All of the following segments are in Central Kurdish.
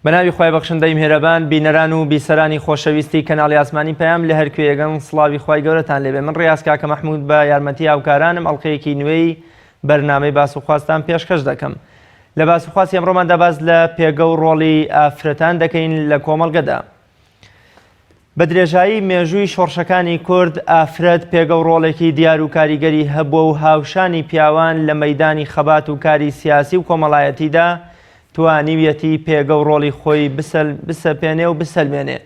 بەناوی خوای بەخشندەی میهرەبان بینەران و بیسەرانی خۆشەویستی کەناڵی ئاسمانی پەیام لە هەر کوێیەگەن سڵاوی خوای گەورەتان لێبێ من ڕیاز کاکە مەحمود بە یارمەتی هاوکارانم ئەڵقەیەکی نوێی بەرنامەی باس و خواستان پێشکەش دەکەم لە باس و خواستی ئەمڕۆماندا باس لە پێگە و ڕۆڵی ئافرەتان دەکەین لە کۆمەڵگەدا. بە درێژایی مێژووی شۆڕشەکانی کورد، ئافرەت پێگە و ڕۆڵێکی دیار و کاریگەری هەبووە و هاوشانی پیاوان لە مەیدانی خەبات و کاری سیاسی و کۆمەڵایەتیدا توانیویەتی پێگە و ڕۆڵی خۆی بسەپێنێ و بسەلمێنێ.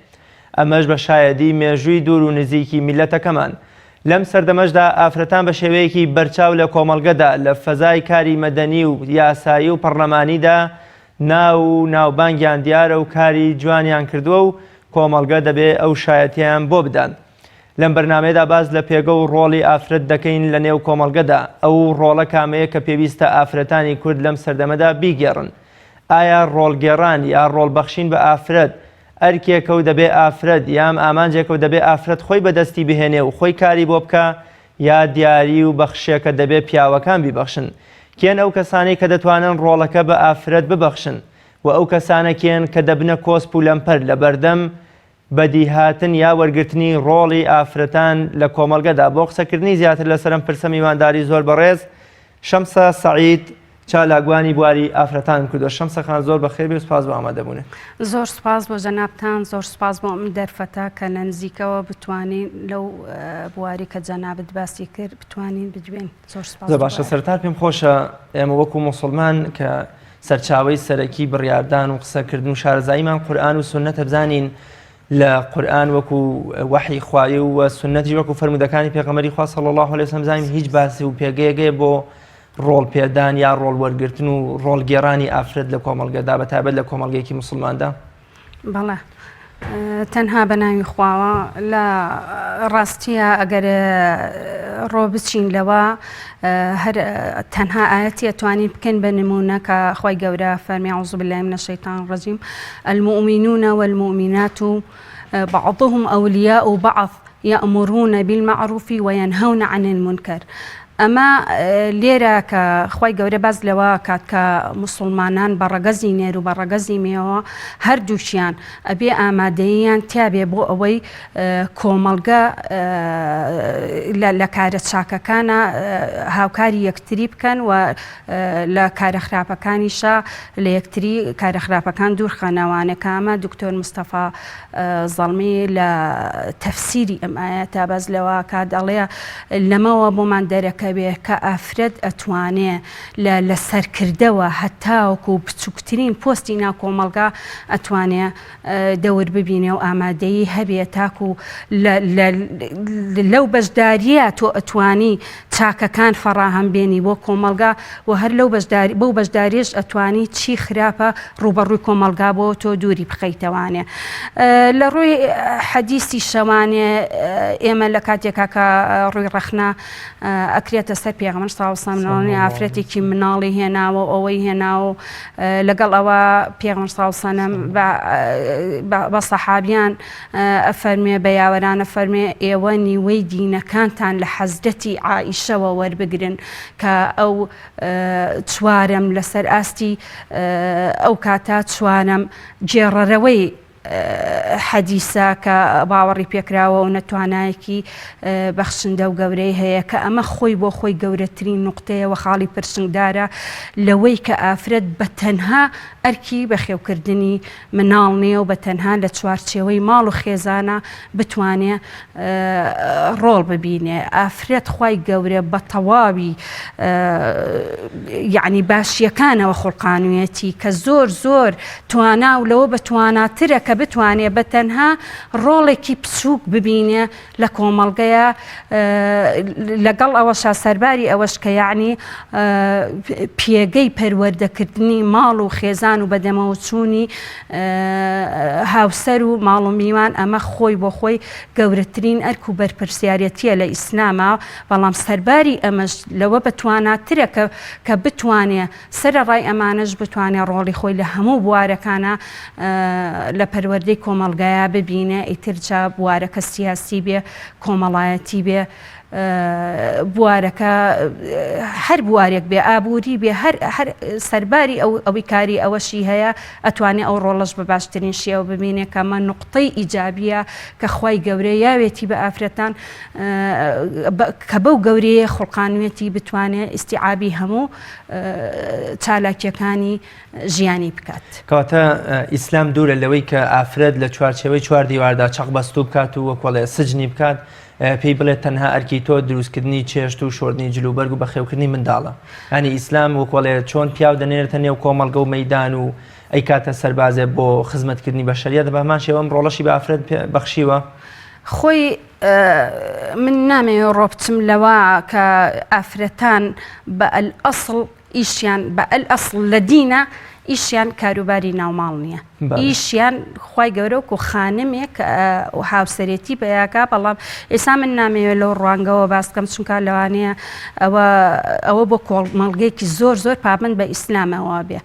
ئەمەش بە شایەدی مێژووی دوور و نزیکی میللەتەکەمان. لەم سەردەمەشدا ئافرەتان بە شێوەیەکی بەرچاو لە کۆمەڵگەدا، لە فەزای کاری مەدەنی و یاسایی و پەڕلەمانیدا ناو و ناوبانگیان دیارە و کاری جوانیان کردووە و کۆمەڵگە دەبێ ئەو شایەتییەیان بۆ بدات. لەم بەرنامەیەدا باس لە پێگە و ڕۆڵی ئافرەت دەکەین لە نێو کۆمەڵگەدا، ئەو ڕۆڵە کامەیە کە پێویستە ئافرەتانی کورد لەم سەردەمەدا بیگێڕن؟ ئایا ڕۆڵگێڕان یا ڕۆڵبەخشین بە ئافرەت ئەرکێکە و دەبێ ئافرەت یام ئامانجێکە و دەبێ ئافرەت خۆی بەدەستی بهێنێ و خۆی کاری بۆ بکا یا دیاری و بەخشێکە دەبێ پیاوەکان بیبەخشن؟ کێن ئەو کەسانەی کە دەتوانن ڕۆڵەکە بە ئافرەت ببەخشن و ئەو کەسانە کێن کە دەبنە کۆسپ و لەمپەر لە بەردەم بەدیهاتن یا وەرگرتنی ڕۆڵی ئافرەتان لە کۆمەڵگەدا؟ بۆ قسەکردنی زیاتر لەسەر ئەم پرسە میوانداری زۆر بەڕێز شەمسە سەعید چالاکوانی بواری ئافرەتانم کردووە. شەمسە خان زۆر بەخێر بێی و سوپاس بۆ ئامادەبوونت. زۆر سوپاس بۆ جەنابتان، زۆر سوپاس بۆ ئەم دەرفەتە کە لە نزیکەوە بتوانین لەو بواری کە جەنابت باسی کرد بتوانین بدوێین. زۆر سوپاس. زۆر باشە سەرەتا پێم خۆشە ئێمە وەکو موسڵمان کە سەرچاوەی سەرەکی بڕیاردان و قسەکردن و شارەزاییمان قورئان و سوننەتە بزانین لە قورئان وەکو وەحی خوایی و سوننەتیش وەکو فەرموودەکانی پێغەمبەری خوا صلی الله علیه وسلم بزانین هیچ باسی و پێگەیەک بۆ ڕۆڵ پێدان یا ڕۆڵ وەرگرتن و ڕۆڵگێڕانی ئافرەت لە کۆمەڵگەدا بە تایبەت لە کۆمەڵگەیەکی موسڵماندا؟ بەڵێ تەنها بە ناوی خواوە لە ڕاستیە ئەگەر ڕۆ بچین لەوە هەر تەنها ئاەتی ئەتوانین بکەین بە نمونە کە خی گەورە فەرمی أعوذ بالله من الشیطان الرجیم المؤمنون والمؤمنات بعضهم أولياء بعض یأمرون بالمعروف وینهون عن المنکر ئەمە لێرە کە خوای گەورە باس لەوە کات کە موسڵمانان بە ڕەگەزی نێر و بە ڕەگەزی مێوە هەردووکیان ئەبێ ئامادەییان تیابێ بۆ ئەوەی کۆمەڵگە لە کارە چاکەکانە هاوکاری یەکتری بکەن و لە کارە خراپەکانیشە لە یەکتری کارە خراپەکان دوورخەنەوانە کامە دکتۆر مستەفا زەڵمی لە تەفسیری ئەم ئایەتە باس لەوە ئەکات ئەڵێ لەمەوە بۆمان دەرەکەوێ کە ئافرەت ئەتوانێ لە لە سەرکردەوە هەتاوەکو بچووکترین پۆستی ناو کۆمەڵگا ئەتوانێ دەور ببینێ و ئامادەیی هەبێ تاکو لەو بەشداریە تۆ ئەتوانی چاکەکان فەڕاهەم بێنی بۆ کۆمەڵگا و هەر لەو بەشداری بەو بەشداریەش ئەتوانی چی خراپە ڕووبەڕووی کۆمەڵگا بۆ تۆ دووری بخەیتەوانێ لە ڕووی حەدیسی شەوانێ ئێمە لە کاتێکا کە ڕووی ڕەخنە ئەکرێتە سەر پێغەمبەر صلی الله علیه و سلم ئافرەتێکی مناڵی هێناوە ئەوەی هێناوە لەگەڵ ئەوە پێغەمبەر صلی الله علیه و سلم بە سەحابیان ئەفەرموێ بە یاوەران ئەفەرموێ ئێوە نیوەی دینەکانتان لە حەزرەتی عائیشەوە وەربگرن کە ئەو چوارەم لەسەر ئاستی ئەو کاتە چوارەم گێڕەرەوەی حەدیسە کە باوەڕی پێکراوە و نەتوانایەکی بەخشندە و گەورەی هەیە کە ئەمە خۆی بۆ خۆی گەورەترین نوقتەیە و خاڵی پرشنگدارە لەوەی کە ئافرەت بە تەنها ئەرکی بەخێوکردنی مناڵ نیە و بە تەنها لە چوارچێوەی ماڵ و خێزانا بتوانێ ڕۆڵ ببینێ ئافرەت خوای گەورە بە تەواوی یعنی باشیەکانەوە خوڵقانویەتی کە زۆر زۆر توانا و لەوە بە تواناترە کە بتوانێ بە تەنها ڕۆڵێکی بچووک ببینێ لە کۆمەڵگەیە لەگەڵ ئەوەشا سەرباری ئەوەش کە یەعنی پێگەی پەروەردەکردنی ماڵ و خێزان و بەدەمەوەچوونی هاوسەر و ماڵ و میوان ئەمە خۆی بۆ خۆی گەورەترین ئەرک و بەرپرسیارەتیە لە ئیسلاما بەڵام سەرباری ئەمەش لەوە بەتواناترە کە کە بتوانێ سەرەڕای ئەمانەش بتوانێ ڕۆڵی خۆی لە هەموو بوارەکانا لە پەروەردەی کۆمەڵگایا ببینێ ئیتر جا بوارەکە سیاسی بێ، کۆمەڵایەتی بێ. بوارەکە هەر بوارێک بێ ئابووری بێ هەر هەر سەرباری ئەو ئەوی کاری ئەوەشی هەیە ئەتوانێ ئەو ڕۆڵەش بە باشترین شێوە ببینێ کە ئەمە نوقتەی ئیجابیە کە خوای گەورە یاوێتی بە ئافرەتان کە بەو گەورەیە خوڵقانوێتی بتوانێ ئیستیعابی هەموو چالاکیەکانی ژیانی بکات. کەواتە ئیسلام دوورە لەوەی کە ئافرەت لە چوارچێوەی چوار دیواردا چەق بەستوو بکات و وەکۆڵێ سجنی بکات پێی بڵێت تەنها ئەرکی تۆ دروستکردنی چێشت و شۆردنی جلوبەرگ و بەخێوکردنی منداڵە یانی ئیسلام وەکۆڵێ چۆن پیاو دەنێرێتە نێو کۆمەڵگە و مەیدان و ئەیکاتە سەربازێ بۆ خزمەتکردنی بەشەریەت بە هەمان شێوە ئەم ڕۆڵەشی بە ئافرەت بەخشیوە. خۆی من نامەوێ ڕۆبچم لەوە کە ئافرەتان بە الئەسڵ ئیشیان بە الئەسڵ لە دینە ئیشیان کاروباری ناوماڵ نییە ئیشیان خوای گەورە وەکو خانمێک هاوسەرێتی پیاکا بەڵام ئێسا من نامەوێت لەو ڕوانگەوە باس بکەم چونکە لەوانەیە ئەوە ئەوە بۆ کۆمەڵگەیەکی زۆر زۆر پابند بە ئیسلامەوە بێ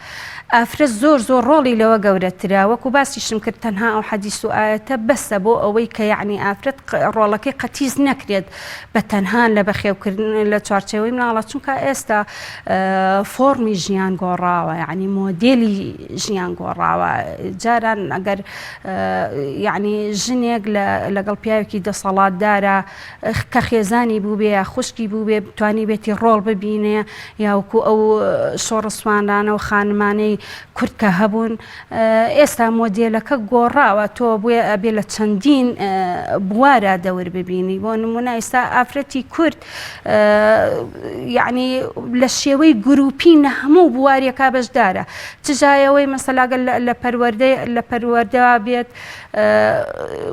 ئافرەت زۆر زۆر ڕۆڵی لەوە گەورەترە وەکو باسیشم کرد تەنها ئەو حەدیس و ئایەتە بەسە بۆ ئەوەی کە یعنی ئافرەت ڕۆڵەکەی قەتیس نەکرێت بە تەنها لە بەخێوکردن لە چوارچێوەی مناڵە چونکە ئێستا فۆڕمی ژیان گۆڕاوە یعنی مۆدێلی ژیان گۆڕاوە جاران ئەگەر یعنی ژنێک لەگەڵ پیاوێکی دەسەڵاتدارە کە خێزانی بووبێ یا خوشکی بووبێ توانی بێتی ڕۆڵ ببینێ یاوەکو ئەو شۆڕسوانانە و خانمانەی کورد کە هەبوون ئێستا مۆدێلەکە گۆڕاوە تۆ بۆیە ئەبێ لە چەندین بوارا دەور ببینی بۆ نمونە ئێستا ئافرەتی کورد یعنی لە شێوەی گروپی نە هەموو بوارێکا بەشدارە چجایەوەی مەسەلاگە لە پەروەردە لە پەروەردە بێت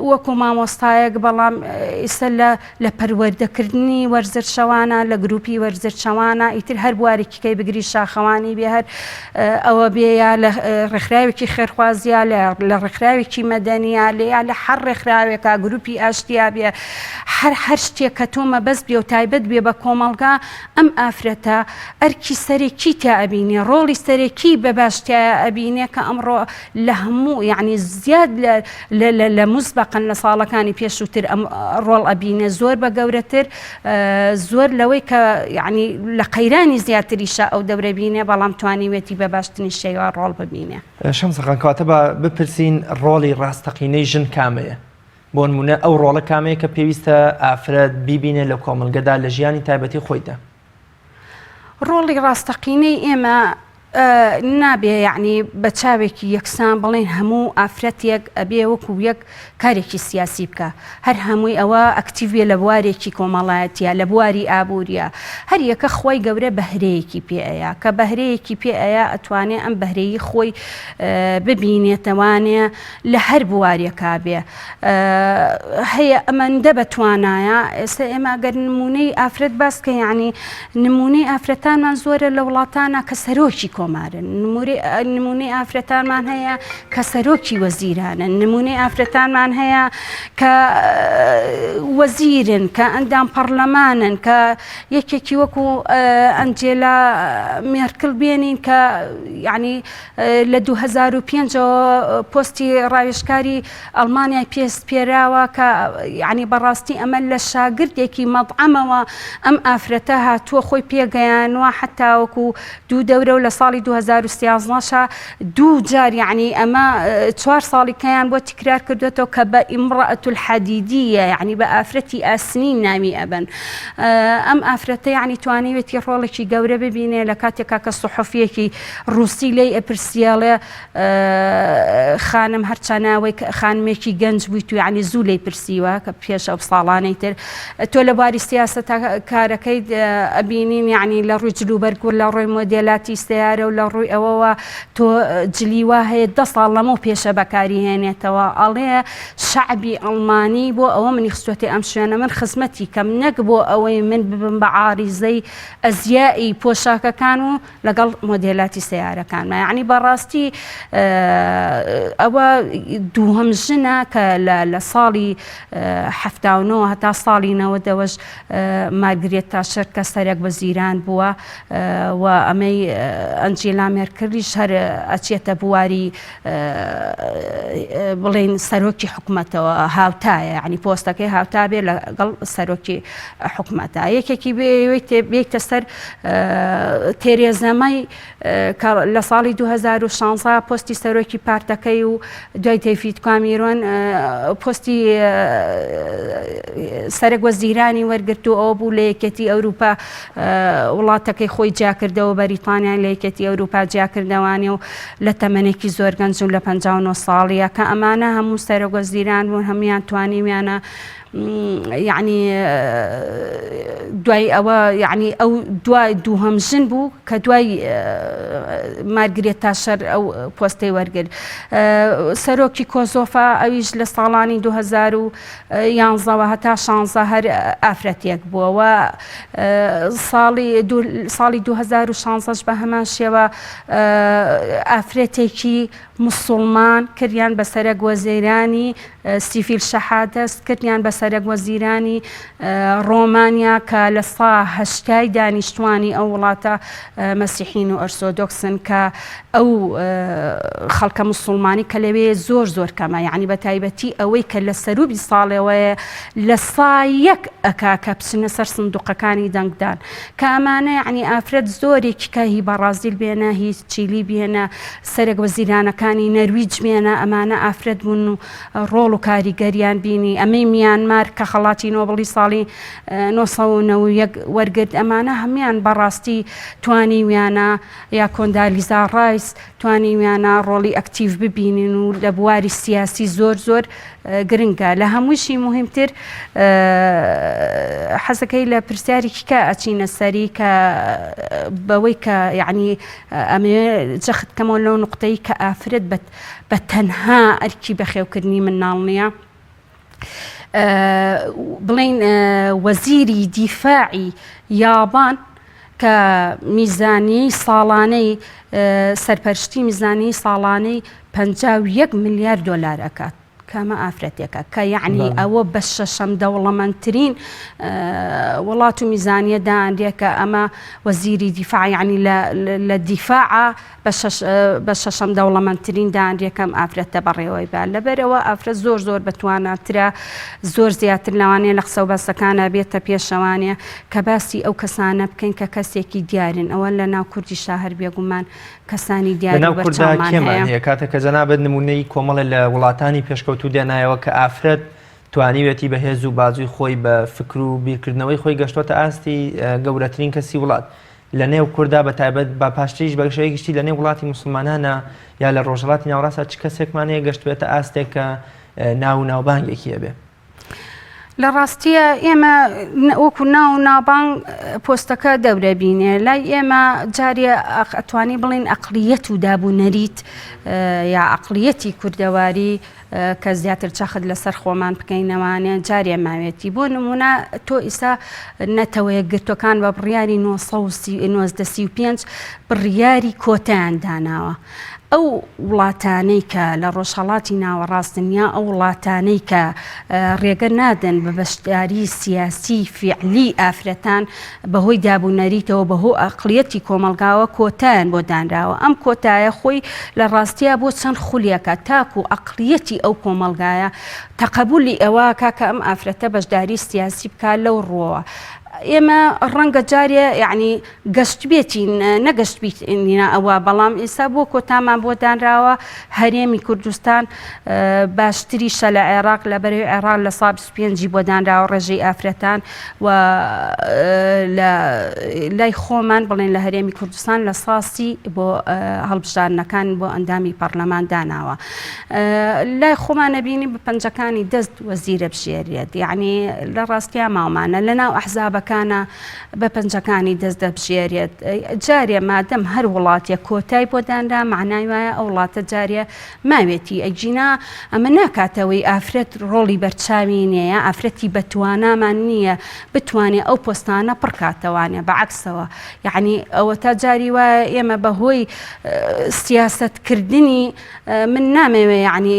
وەکو مامۆستایەک بەڵام ئیستا لە لە پەروەردەکردنی وەرزرشەوانە لە گروپی وەرزرشەوانە ئیتر هەر بوارێکی کەی بگری شاخەوانی بێ هەر ئەوە بێ یا لە ڕێکخراوێکی خێرخوازیە لە ڕێکخراوێکی مەدەنیە لە یا لە هەر ڕێکخراوێکا گروپی ئاشتیا بێ هەر هەر شتێک کە تۆ مەبەست بێ و تایبەت بێ بە کۆمەڵگا ئەم ئافرەتە ئەرکی سەرەکی تیا ئەبینێ ڕۆڵی سەرەکی بە باش تیا ئەبینێ کە ئەمڕۆ لە هەموو یعنی زیاد لە لە لە لە موسبەقەن لە ساڵەکانی پێشووتر ئەم ڕۆڵ ئەبینێ زۆر بە گەورەتر زۆر لەوەی کە یعنی لە قەیرانی زیاتریشە ئەو دەورە بینێ بەڵام توانیوێتی بە باشترین شێوە ڕۆڵ ببینێ. شەمسە خان کەواتە با بپرسین ڕۆڵی ڕاستەقینەی ژن کامەیە؟ بۆ نموونە ئەو ڕۆڵە کامەیە کە پێویستە ئافرەت بیبینێ لە کۆمەڵگەدا لە ژیانی تایبەتی خۆیدا؟ ڕۆڵی ڕاستەقینەی ئێمە نابێ یەعنی بە چاوێکی یەکسان بڵێین هەموو ئافرەتێک ئەبێ وەکو یەک کارێکی سیاسی بکا هەر هەمووی ئەوە ئەکتیڤ بێ لە بوارێکی کۆمەڵایەتیە لە بواری ئابووریە هەر یەکە خوای گەورە بەهرەیەکی پێ ئەیا کە بەهرەیەکی پێ ئەیا ئەتوانێ ئەم بەهرەی خۆی ببینێتەوانێ لە هەر بوارێکا بێ هەیە ئەمەندە بە توانایە ئێستا ئێمە گەر نمونەی ئافرەت باس کە یعنی نمونەی ئافرەتانمان زۆرە لە وڵاتانە کە سەرۆکی کۆمارن نمونەی ئافرەتانمان هەیە کە سەرۆکی وەزیرانن نمونەی ئافرەتانمان هەیە کە وەزیرن کە ئەندام پەرلەمانن کە یەکێکی وەکو ئەنجێلا مێرکل بێنین کە یعنی لە 2005 ەوە پۆستی ڕاوێژکاری ئەڵمانیای پێ سپێراوە کە یانی بەڕاستی ئەمە لە شاگردێکی مەطعەمەوە ئەم ئافرەتە هاتووە خۆی پێگەیانوە حتاوەکو دوو دەورە و لە ساڵی 2013 شا دوو جار یعنی ئەمە چوار ساڵی کەیان بۆ تکرار کردوێتەوە کە بە ئیمڕەت الحەدیدیە یعنی بە ئافرەتی ئاسنین ناوی ئەبەن ئەم ئافرەتە یعنی توانیوێتی ڕۆڵێکی گەورە ببینێ لە کاتێکا کە سوحفیەکی ڕوسی لێی ئەپرسی ئەڵێ خانم هەرچەنە ئەوەی کە خانمێکی گەنج بوویت و یعنی زوو لێی پرسیوە کە پێش ئەو ساڵانەی تر تۆ لە بواری سیاسەتە کارەکەی ئەبینین یعنی لە ڕووی جلوبەرگ و لە ڕووی مۆدێلاتی سەیارە و لە ڕووی ئەوەوە تۆ جلی وا هەیە دە ساڵ لەمەو پێشە بەکاری هێنێتەوە ئەڵێ شەعبی ئەڵمانی بۆ ئەوە منی خستوەتێ ئەم شوێنە من خزمەتی کەم نەک بۆ ئەوەی من ببم بە عاریزەی ئەزیائی پۆشاکەکان و لەگەڵ مۆدێلاتی سەیارەکانما یعنی بەڕاستی ئەوە دووهەم ژنە کە لە ساڵی 79 هەتا ساڵی نەوەدەوەش مارگرێت تاشەر کە سەرەک وەزیران بووە و ئەمەی ئەنجیلا مێرکلیش هەر ئەچێتە بواری بڵێین سەرۆکی حکومەتەوە هاوتایە یعنی پۆستەکەی هاوتا بێ لەگەڵ سەرۆکی حکومەتە یەکێکی بێیتە سەر تێرێزەمای کە لە ساڵی 2016 پۆستی سەرۆکی پارتەکەی و دوای دەیڤید کامیرۆن پۆستی سەرەک وەزیرانی وەرگرت و ئەوە بوو لە یەکێتی ئەوروپا وڵاتەکەی خۆی جیاکردەوە بەریتانیای لە یەکێتی ئەوروپا جیاکردەوانێ و لە تەمەنێکی زۆر گەنج و لە 59 ساڵیە کە ئەمانە هەموو سەرۆک وەزیران بوون هەمویان توانیویانە یعنی دوای ئەوە یعنی ئەو دوای دووهەم ژن بوو کە دوای مارگرێت تاشەر ئەو پۆستەی وەرگر سەرۆکی کۆزۆفا ئەویش لە ساڵانی 2011ەوە هەتا 16 هەر ئافرەتێک بووە و ساڵی ساڵی 2016 بە هەمان شێوە ئافرەتێکی موسوڵمان کردیان بە سەرەک وەزیرانی سیفیل شەحادەست کردیان بە سەرەک وەزیرانی ڕۆمانیا کە لە سا هەشتای دانیشتوانی ئەو وڵاتە مەسیحین و ئەرسۆدۆکسن کە ئەو خەڵکە موسوڵمانی کە لەوێ زۆر زۆر کەمە یعنی بە تایبەتی ئەوەی کە لە سەروبی ساڵەوەیە لە سا یەک ئەکا کە بچنە سەر سندوقەکانی دەنگدان کە ئەمانە یعنی ئافرەت زۆرێکی کە هی بەڕازیل بێنە هی چیلی بێنە سەرەک وەزیرانەکانی نەرویج بێنە، ئەمانە ئافرەت بوون و ڕۆڵ و کاریگەریان بینی، ئەمەی میانمار کە خەڵاتی نۆبڵی ساڵی 991 وەرگرت، ئەمانە هەموویان بەڕاستی توانیویانە، یا کۆندالیزا ڕایس توانیویانە ڕۆڵی ئەکتیڤ ببینن و لە بواری سیاسی زۆر زۆر گرنگە. لە هەمووشی موهیمتر حەزەکەی لە پرسیارێکی کە ئەچینە سەری کە بەوەی کە یعنی ئەمەوێ جەخت کەمەوە لەو نوقتەی کە ئافرەت بە تەنها ئەرکی بەخێوکردنی مناڵ نییە. بڵین وەزیری دیفاعی یابان کە میزانیەی ساڵانەی سەرپەرشتی میزانی ساڵانەی 51 ملیار دۆلار ئەکات. کە ئەمە ئافرەتێکە کە یەعنی ئەوە بە شەشەم دەوڵەمەندترین وڵات و میزانیە دانرێ کە ئەمە وەزیری دیفاع یعنی لە دیفاعە بە شەشەم دەوڵەمەندترین دانرێ کەم ئافرەتە بەڕێوەی بە لەبەرەوە ئافرەت زۆر زۆر بەتواناترە زۆر زیاتر لەوانەیە لە قسە و باسەکانە بێتە پێشەوانێ کە باسی ئەو کەسانە بکەین کە کەسێکی دیارن ئەوە لە ناو کوردی شاهر بێگومان کەسانی دیار لەناو کوردا کێمان هەیە کاتێک کە جەنابت نمونەی کۆمەڵێ لە وڵاتانی پێشکەوتوو دێنایەوە کە ئافرەت توانیوێتی بە هێز و بازوی خۆی بە فکر و بیرکردنەوەی خۆی گەشتۆتە ئاستی گەورەترین کەسی وڵات لە نێو کوردا بە تایبەت بە پاشتریش بە شێوەی گشتی لە نێو وڵاتی موسڵمانانە یا لە ڕۆژهەڵاتی ناوەڕاستە چ کەسێکمان هەیە گەشتبێتە ئاستێک کە ناو و ناوبانگێکی هەبێ؟ لە ڕاستیە ئێمە وەکو ناو نابانگ پۆستەکە دەورە بینێ لای ئێمە جارێ ئەتوانی بڵین ئەقلیەت و دابوو نەریت یا ئەقلیەتی کوردەواری کە زیاتر چەخت لەسەر خۆمان بکەینەوانێ جارێ ماوێتی بۆ نمونە تۆ ئیسا نەتەوەیە گرتوەکان بە بڕیاری 1935 بڕیاری کۆتایان داناوە ئەو وڵاتانەی کە لە ڕۆژهەڵاتی ناوەڕاستن یا ئەو وڵاتانەی کە ڕێگە نادەن بە بەشداری سیاسی فیعلی ئافرەتان بەهۆی داب و نەریتەوە بەهۆ ئەقڵیەتی کۆمەڵگاوە کۆتایان بۆ دانراوە ئەم کۆتایە خۆی لە ڕاستیا بۆ چەند خولێکە تاکو ئەقڵیەتی ئەو کۆمەڵگایە تەقەبولی ئەوە کا کە ئەم ئافرەتە بەشداری سیاسی بکا لەو ڕووەوە ئێمە ڕەنگە جارێ یعنی گەشتبێتین نەگەشتبینە ئەوە، بەڵام ئێستا بۆ کۆتامان بۆ دانراوە، هەرێمی کوردستان باشتریشە لە عێراق، لەبەرەوەی عێراق لە سا 25 ی بۆ دانراوە ڕێژەی ئافرەتان و لە لای خۆمان بڵێن لە هەرێمی کوردستان لە ساسی بۆ هەڵبژاردنەکان بۆ ئەندامی پەرلەمان داناوە. لای خۆمان نەبینی بە پەنجەکانی دەست وەزیرە بژێریێت یعنی لە ڕاستیا ماومانە لە ناو ئەحزابەکانە بە پەنجەکانی دەست دەبژێرێت. جارێ مادەم هەر وڵاتێک کۆتای بۆ دانرا مەعنای وایە ئەو وڵاتە جارێ ماوێتی ئەگینا ئەمە ناکاتەوەی ئافرەت ڕۆڵی بەرچاوی نییە یا ئافرەتی بەتوانامان نییە بتوانێ ئەو پۆستانە پڕکاتەوانێ بە عەکسەوە یەعنی ئەوەتا جاری وایە ئێمە بەهۆی سیاسەتکردنی من نامەوێ یەعنی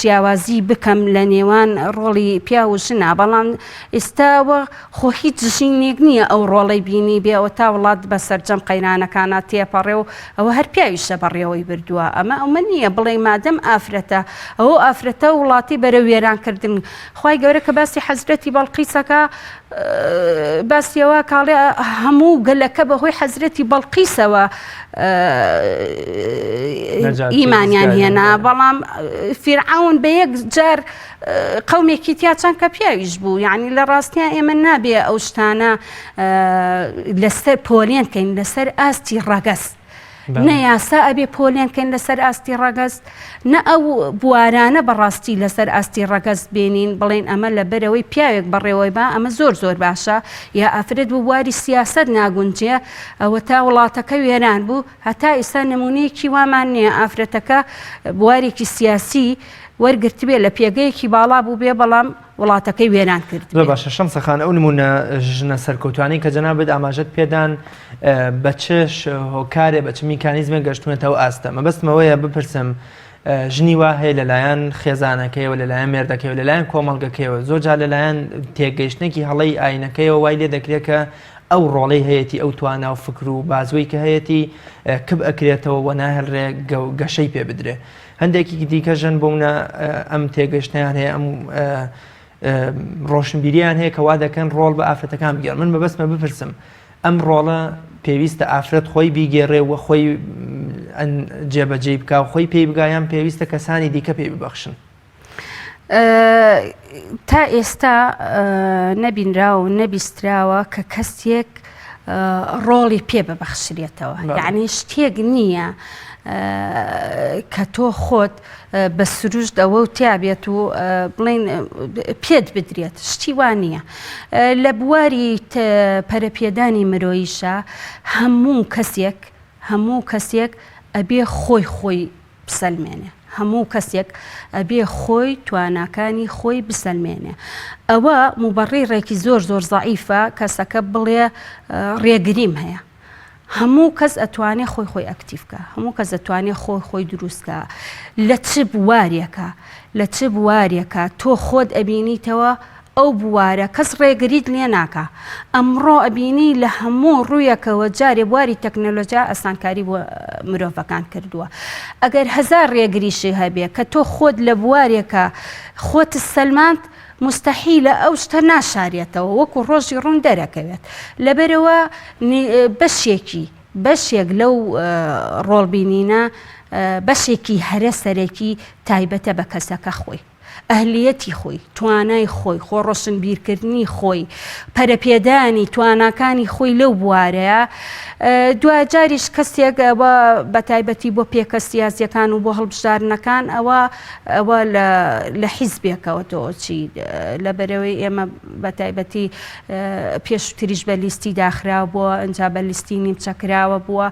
جیاوازی بکەم لە نێوان ڕۆڵی پیاو و ژنا بەڵام ئێستا وە خۆ هیچ ژنێک نییە ئەو ڕۆڵەی بینی بێ ئەوە تا وڵات بە سەرجەم قەیرانەکانە تێپەڕێ و ئەوە هەر پیاویشە بەڕێوەی بردووە ئەمە ئەومە نییە بڵێ مادەم ئافرەتە ئەو ئافرەتە وڵاتی بەرە وێرانکردن خوای گەورە کە باسی حەزرەتی بەڵقیسەکە باسیەوە کاڵێ هەموو گەلەکە بەهۆی حەزرەتی بەڵقیسەوە ئیمانیان هێنا بەڵام فیرعون بە یەک جار قومێکی تیا چەند کە پیاویش بوو یعنی لە ڕاستیان ئێمە نابێ ئەو شتانە لەسەر پۆلێن کەین لەسەر ئاستی ڕەگەز. نە یاسا ئەبێ پۆلێن کەین لەسەر ئاستی ڕەگەز، نە ئەو بوارانە بەڕاستی لەسەر ئاستی ڕەگەز بێنین بڵێین ئەمە لەبەرئەوەی پیاوێک بەڕێوەی با ئەمە زۆر زۆر باشە یا ئافرەت بۆ بواری سیاسەت ناگونجێ ئەوەتا وڵاتەکە وێران بوو هەتا ئیستا نمونەیەکی وامان نییە ئافرەتەکە بوارێکی سیاسی وەرگرتبێ لە پێگەیەکی باڵا بووبێ بەڵام وڵاتەکەی وێران کرد. زۆر باشە شەمسە خان ئەو نمونە ژنە سەرکەوتوانەی کە جەنابت ئاماژەت پێدان بە چ هۆکارێ بە چ میکانیزمێک گەشتونەتە ئەو ئاستە مەبەستم ئەوەیە بپرسم ژنی وا هەیە لەلایەن خێزانەکەیەوە لەلایەن مێردەکەیەوە لەلایەن کۆمەڵگەکەیەوە زۆر جار لەلایەن تێگەیشتنێکی هەڵەی ئاینەکەیەوە وای لێ دەکرێت کە ئەو ڕۆڵەی هەیەی ئەو توانا و فکر و بازوەی کە هەیەی کپ ئەکرێتەوە و ناهێڵرێ گەشەی پێ بدرێ هەندێکی دیکە ژن بۆ نموونە ئەم تێگەشتیان هەیە ئەم ڕۆشنبیریان هەیە کە وا دەکەن ڕۆڵ بە ئافرەتەکان بگێڕن من مەبەستمە بپرسم ئەم ڕۆڵە پێویستە ئافرەت خۆی بیگێڕێ و خۆی جێبەجێی بکا و خۆی پێی بگا یان پێویستە کەسانی دیکە پێی ببەخشن؟ تا ئێستا نەبینراوە و نەبیستراوە کە کەسێک ڕۆڵی پێ ببەخشرێتەوە یعنی شتێک نییە کە تۆ خۆت بە سروشت ئەوە و تیابێت و بڵین پێت بدرێت شتی وا نییە لە بواری پەرەپێدانی مرۆیشە هەموو کەسێک هەموو کەسێک ئەبێ خۆی خۆی بسەلمێنێ هەموو کەسێک ئەبێ خۆی تواناکانی خۆی بسەلمێنێ ئەوە موبەڕیڕێکی زۆر زۆر زەعیفە کەسەکە بڵێ ڕێگریم هەیە هەموو کەس ئەتوانێ خۆی خۆی ئەکتیڤ کا هەموو کەس ئەتوانێ خۆی خۆی دروست کا لە چ بوارێکە لە چ بوارێکە تۆ خۆت ئەبینیتەوە ئەو بوارە کەس ڕێگریت لێ ناکا ئەمڕۆ ئەبینی لە هەموو ڕوویەکەوە جارێ بواری تەکنەلۆجیا ئاسانکاری بۆ مرۆڤەکان کردووە ئەگەر هەزار ڕێگریشی هەبێ کە تۆ خۆت لە بوارێکە خۆت سەلماند موستەحیلە ئەو شتە ناشارێتەوە وەکو ڕۆژی ڕوون دەرەکەوێت لەبەرئەوە بەشێکی بەشێک لەو ڕۆڵبینینە بەشێکی هەرە سەرەکی تایبەتە بە کەسەکە خۆی. ئەهلیەتی خۆی، توانای خۆی، خۆ ڕۆشنبیرکردنی خۆی، پەرەپێدانی تواناکانی خۆی لەو بوارەیە، دواجاریش کەسێک ئەوە بەتایبەتی بۆ پێکە سیاسیەکان و بۆ هەڵبژاردنەکان ئەوە ئەوە لە حیزبێکەوە تۆ چی لەبەرەوەی ئێمە بەتایبەتی پێشووتریش بە لیستی داخراو بووە ئەجا بە لیستی نیمچەکراوە بووە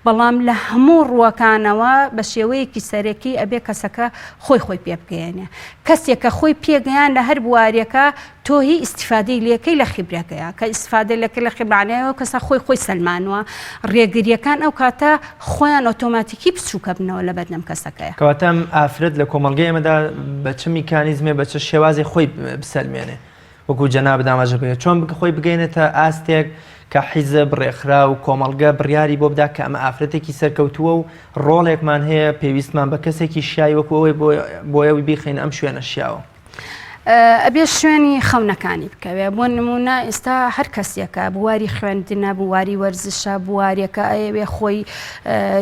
بەڵام لە هەموو ڕووەکانەوە بە شێوەیەکی سەرەکی ئەبێ کەسەکە خۆی خۆی پێ بگەیەنێ کەسێک کە خۆی پێگەیان لە هەر بوارێکە تۆ هی ئیستیفادەی لێکەی لە خیبرەکەیە کە ئیستیفادە لەکە لە خیبرانەیەوە کەسە خۆی خۆی سەلمانوە ڕێگریەکان ئەو کاتە خۆیان ئۆتۆماتیکی بچووکە بنەوە لە بەردەم کەسەکەیە. کەواتە ئەم ئافرەت لە کۆمەڵگەی ئێمەدا بە چ میکانیزمێ بە چ شێوازێ خۆی بسەلمێنێ وەکو جەنابت ئاماژە پێ چۆن خۆی بگەینێتە ئاستێک کە حیزب ڕێکخراو کۆمەڵگە بڕیاری بۆ بدا کە ئەمە ئافرەتێکی سەرکەوتووە و ڕۆڵێکمان هەیە پێویستمان بە کەسێکی شیاوی وەکو ئەوەی بۆیە بیخەینە ئەم شوێنە شیاوە. ئەبێ شوێنی خەونەکانی بکەوێ بۆ نمونە ئێستا هەر کەسێکە بواری خوێندنە بواری وەرزشە بوارێکە ئەیەوێ خۆی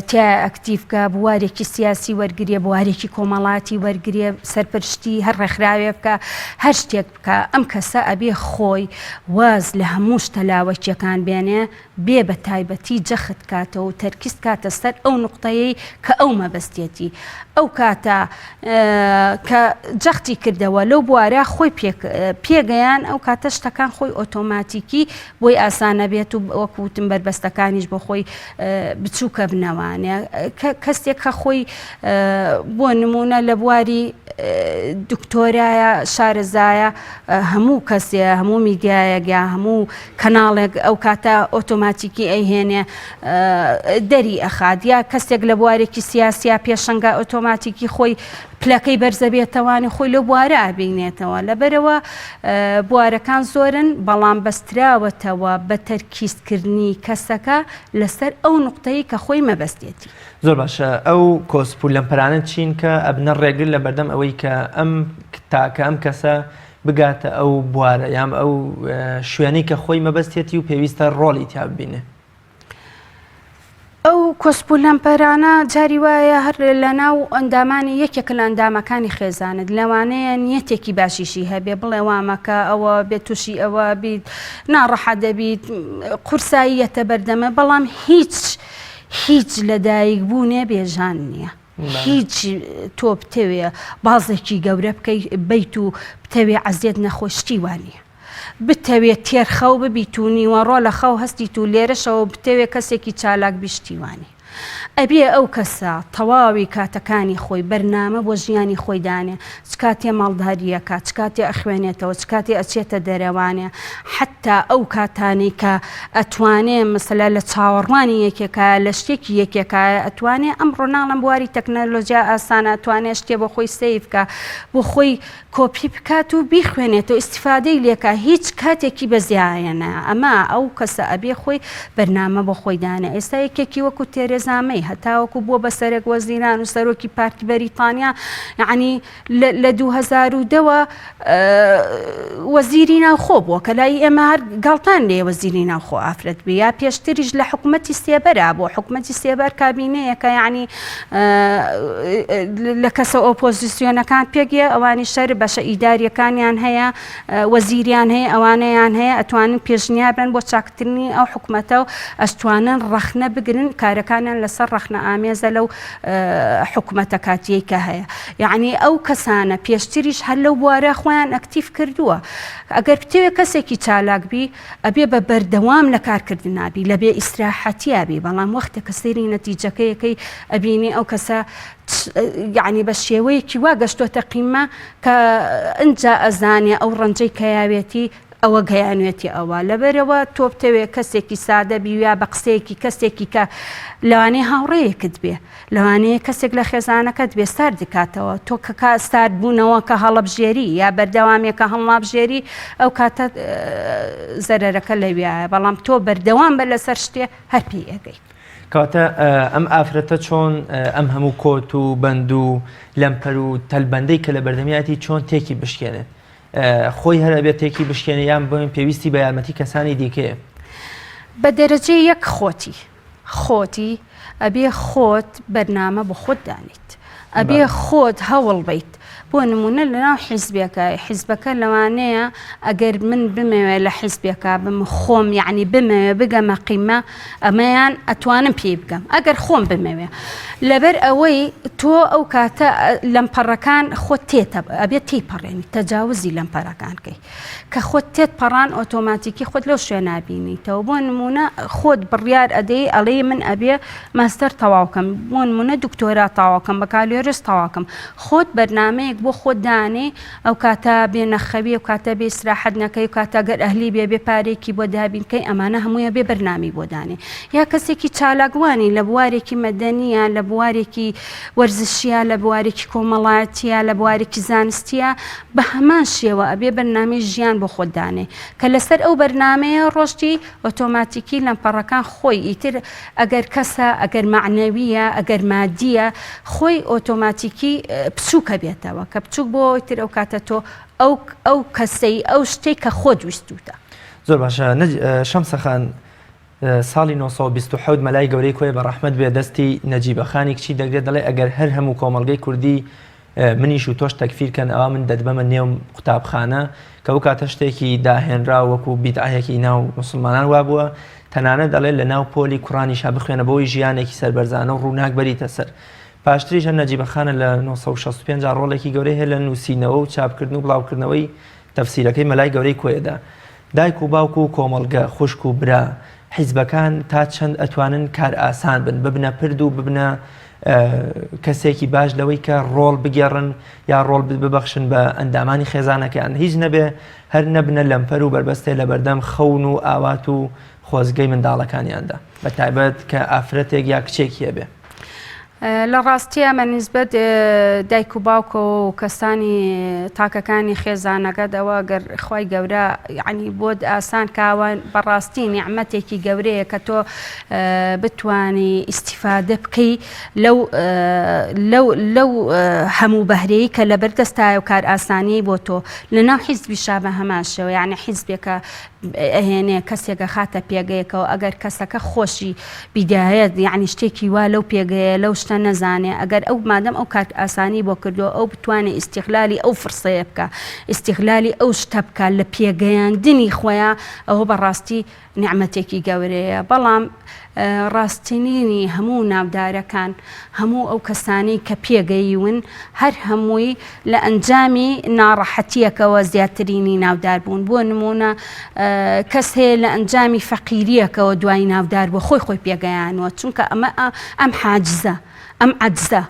تیا ئەکتیڤ کە بوارێکی سیاسی وەرگێ بوارێکی کۆمەڵاتی وەرگێ سەرپەرشتی هەر ڕێکخراوێ بکە هەر شتێک بکە ئەم کەسە ئەبێ خۆی واز لە هەموو شتە لاوەکیەکان بێنێ بێ بە تایبەتی جەخت کاتەوە و تەرکیز کاتە سەر ئەو نوقتەیەی کە ئەو مەبەستیەتی. ئەو کاتە کە جەختی کردەوە لەو بوارە خۆی پێگەیان ئەو کاتە شتەکان خۆی ئۆتۆماتیکی بۆی ئاسانە بێت و وەکو وتم بەربەستەکانیش بۆ خۆی بچووکە بنەوانێ کەسێک کە خۆی بۆ نمونە لە بواری دکتۆرایە شارەزایە هەموو کەسێ هەموو میدیایەک یا هەموو کەناڵێک ئەو کاتە ئۆتۆماتیکی. ئۆتۆماتیکی ئەیهێنێ دەری ئەخات یا کەسێک لە بوارێکی سیاسیا پێشەنگە ئۆتۆماتیکی خۆی پلەکەی بەرزەبێتەوانی خۆی لەو بوارە ئەبینێتەوە لەبەرەوە بوارەکان زۆرن بەڵام بەستراوەتەوە بە تەرکیزکردنی کەسەکە لەسەر ئەو نوقتەی کە خۆی مەبەستێتی. زۆر باشە ئەو کۆسپ و لەمپەرانە چین کە ئەبنە ڕێگر لە بەردەم ئەوەی کە ئەم تاکە ئەم کەسە بگاتە ئەو بوارە یان ئەو شوێنەی کە خۆی مەبەستێتی و پێویستە ڕۆڵی تیا ببینێ؟ ئەو کۆسپ و لەمپەرانە جاری وایە هەر لە ناو ئەندامانی یەکێک لە ئەندامەکانی خێزانت لەوانەیە نیەتێکی باشیشی هەبێ بڵێ وامەکە ئەوە بێ تووشی ئەوە بیت ناڕەحەت دەبیت قورسایی یەتە بەردەمە بەڵام هیچ هیچ لەدایک بوونێ بێژان نییە. هیچ تۆ بتەوێ بازێکی گەورە بکەی بیت و بتەوێ عەزێت نەخۆی شتی وا نییە. بتەوێ تێر خەو ببیت و نیوەڕۆ لە خەو هەستیت و لێرەشەوە بتەوێ کەسێکی چالاک بی شتی وا نییە. ئەبێ ئەو کەسە تەواوی کاتەکانی خۆی بەرنامە بۆ ژیانی خۆی دانێ چ کاتێ ماڵداری ئەکا چ کاتێ ئەخوێنێتەوە چ کاتێ ئەچێتە دەرەوانێ حەتتا ئەو کاتانەی کە ئەتوانێ مەسەلا لە چاوەڕوانی یەکێکایە لە شتێکی یەکێکایە ئەتوانێ ئەمڕۆ ناڵێم بواری تەکنەلۆجیا ئاسانە ئەتوانێ شتێ بۆ خۆی save کا بۆ خۆی کۆپی بکات و بیخوێنێتەوە ئیستیفادەی لێکا هیچ کاتێکی بە زیایە نایە ئەمە ئەو کەسە ئەبێ خۆی بەرنامە بۆ خۆی دانێ ئێستا یەکێکی وەکو تێرێزا مەی هەتاوەکو بووە بە سەرەک وەزیران و سەرۆکی پارتی بەریتانیا یعنی لە 2010 وە وەزیری ناوخۆ بووە کە لای ئێمە هەر گاڵتان لێ وەزیری ناوخۆ ئافرەت بێ یا پێشتریش لە حکوومەتی سێبەرا بوو حکوومەتی سێبەر کابینەیەکە یعنی لە کەسە ئۆپۆزیسیۆنەکان پێک یە ئەوانی شەر بەشە ئیداریەکانیان هەیە وەزیریان هەیە ئەوانەیان هەیە ئەتوانن پێشنیار بن بۆ چاکترنی ئەو حکومەتە و ئەشتوانن ڕەخنە بگرن کارەکانیان لەسەر ڕەخنە ئامێزە لەو حکومەتە کاتیەی کە هەیە یعنی ئەو کەسانە پێشتریش هەر لەو بوارە خۆیان ئەکتیف کردووە ئەگەر بتەوێ کەسێکی چالاک بی ئەبێ بە بەردەوام لە کارکردنا بی لە بێ ئیسراحەتیا بی بەڵام وەختێ کە سەیری نەتیجەکەی ئەکەی ئەبینی ئەو کەسە یعنی بە شێوەیەکی وا گەشتۆتە قیمە کە ئنجا ئەزانێ ئەو ڕەنجەی کە یاوێتی ئەوە گەیانوێتی ئەوە لەبەرەوە تۆ بتەوێ کەسێکی سادە بی یا بە قسەیەکی کەسێکی کە لەوانەیە هاوڕێیەکت بێ لەوانەیە کەسێک لە خێزانەکەت بێ ساردی کاتەوە تۆ کە کا سارد بوونەوە کە هەڵەبژێری یا بەردەوامیەکە هەڵنابژێری ئەو کاتە زەرەرەکە لەویایە بەڵام تۆ بەردەوام بە لەسەر شتێ هەر پێی ئەگەی. کەواتە ئەم ئافرەتە چۆن ئەم هەموو کۆت و بەند و لەمپەر و تەلبەندەی کە لە بەردەمیاتی چۆن تێکی بشکێنێت خۆی هەر ئەبێت تێکی بشکێنێ یان بڵێن پێویستی بە یارمەتی کەسانی دیکەیە؟ بە دەرەجەی یەک خۆتی. خۆتی ئەبێ خۆت بەرنامە بۆ خۆت دانیت ئەبێ خۆت هەوڵ بیت بۆ نمونە لەناو حیزبێکە حیزبەکە لەوانەیە ئەگەر من بمەوێ لە حیزبێکا بم خۆم یعنی بمەوێ بگەمە قیمە ئەمەیان ئەتوانم پێی بگەم ئەگەر خۆم بمەوێ لەبەر ئەوەی تۆ ئەو کاتە لەمپەڕەکان خۆت تێتە ئەبێت تێی پەڕێنی تەجاوزی لەمپەرەکان کەی کە خۆت تێت پەڕان ئۆتۆماتیکی خۆت لەو شوێنە بینیتەوە بۆ نمونە خۆت بڕیار ئەدەی ئەڵێی من ئەبێ ماستەر تەواوکەم بۆ نمونە دکتۆرا تەواوکەم بەکالۆریۆس تەواوکەم خۆت بەرنامەیەک بۆ خۆت دانێ ئەو کاتە بێ نەخەوی ئەو کاتە بێ ئیسراحەت نەکەی و کاتە گەر ئەهلی بێ بێ پارێکی بۆ دابین کەی ئەمانە هەموویە بێ بەرنامی بۆ دانێ یا کەسێکی چالاکوانی لە بوارێکی مەدەنیە لە بوارێکی وەرزشیە لە بوارێکی کۆمەڵایەتیە لە بوارێکی زانستیە بە هەمان شێوە ئەبێ بەرنامەی ژیان بۆ خۆت دانێ کە لەسەر ئەو بەرنامەیە ڕۆشتی ئۆتۆماتیکی لەمپەڕەکان خۆی ئیتر ئەگەر کەسە ئەگەر مەعنەویە ئەگەر مادیە خۆی ئۆتۆماتیکی بچووکە بێتەوە کە بچووک بۆ ئیتر ئەو کاتە تۆ ئەو ئەو کەسەی ئەو شتەی کە خۆت ویستوتە. زۆر باشە شەمسە خان ساڵی 927 مەلای گەورەی کۆیە بە ڕەحمەت بێ دەستی نەجیبە خانی کچی دەگرێت دەڵێ ئەگەر هەر هەموو کۆمەڵگەی کوردی منیش و تۆش تەکفیر کەن ئەوا من دەتبەمە نێو قوتابخانە کە ئەو کاتە شتێکی داهێنراو وەکو بیدعەیەکی ناو موسڵمانان وابووە تەنانەت دەڵێ لە ناو پۆلی کوڕانیشا بخوێنە بۆی ژیانێکی سەربەرزانە و ڕووناک بەریتە سەر پاشتریش هەر نەجیبە خانە لە 965 ڕۆڵێکی گەورەی هەیە لە نووسینەوە و چاپکردن و بڵاوکردنەوەی تەفسیرەکەی مەلای گەورەی کۆیەدا دایک و باوک و کۆمەڵگە، خوشک و برا، حیزبەکان تا چەند ئەتوانن کارئاسان بن، ببنە پرد و ببنە کەسێکی باش لەوەی کە ڕۆڵ بگێڕن یا ڕۆڵ ببەخشن بە ئەندامانی خێزانەکەیان هیچ نەبێ هەر نەبنە لەمپەر و بەربەستێ لە بەردەم خەون و ئاوات و خۆزگەی منداڵەکانیاندا بە تایبەت کە ئافرەتێک یا کچێکی هەبێ؟ لە ڕاستیا بە نیسبەت دایک و باوکەوە و کەسانی تاکەکانی خێزانەکەت ئەوە گەر خوای گەورە یعنی بۆت ئاسان کاوە بەڕاستی نیعمەتێکی گەورەیە کە تۆ بتانی ئیسیفادە بکەی لەو لەو لەو هەموو بەهرەی کە لەبەر دەستایە و کار ئاسانیی بۆ تۆ لەناو حیزبیشا بە هەمان شێوە یعنی حیزبێکە ئەهێنێ کەسێک ئەخاتە پێگەیەکەوە ئەگەر کەسەکە خۆشی بیدایەت یعنی شتێکی وا لەو پێگەیە لەو شتە نەزانێ ئەگەر ئەو مادەم ئەو کارت ئاسانی بۆ کردووە ئەو بتوانێ ئیستیغلالی ئەو فرسەیە بکا ئیستیغلالی ئەو شتە بکا لە پێگەیاندنی خۆیا ئەوە بەڕاستی نیعمەتێکی گەورەیە بەڵام ڕاستنینی هەموو ناودارەکان هەموو ئەو کەسانەی کە پێگەیون هەر هەمووی لە ئەنجامی ناڕەحەتیەکەوە زیاترینی ناودار بوون بۆ نمونە کەس هەیە لە ئەنجامی فەقیریەکەوە دوای ناودار بووە خۆی خۆی پێگەیانوە چونکە ئەمە ئەم حاجزە ئەم عەجزە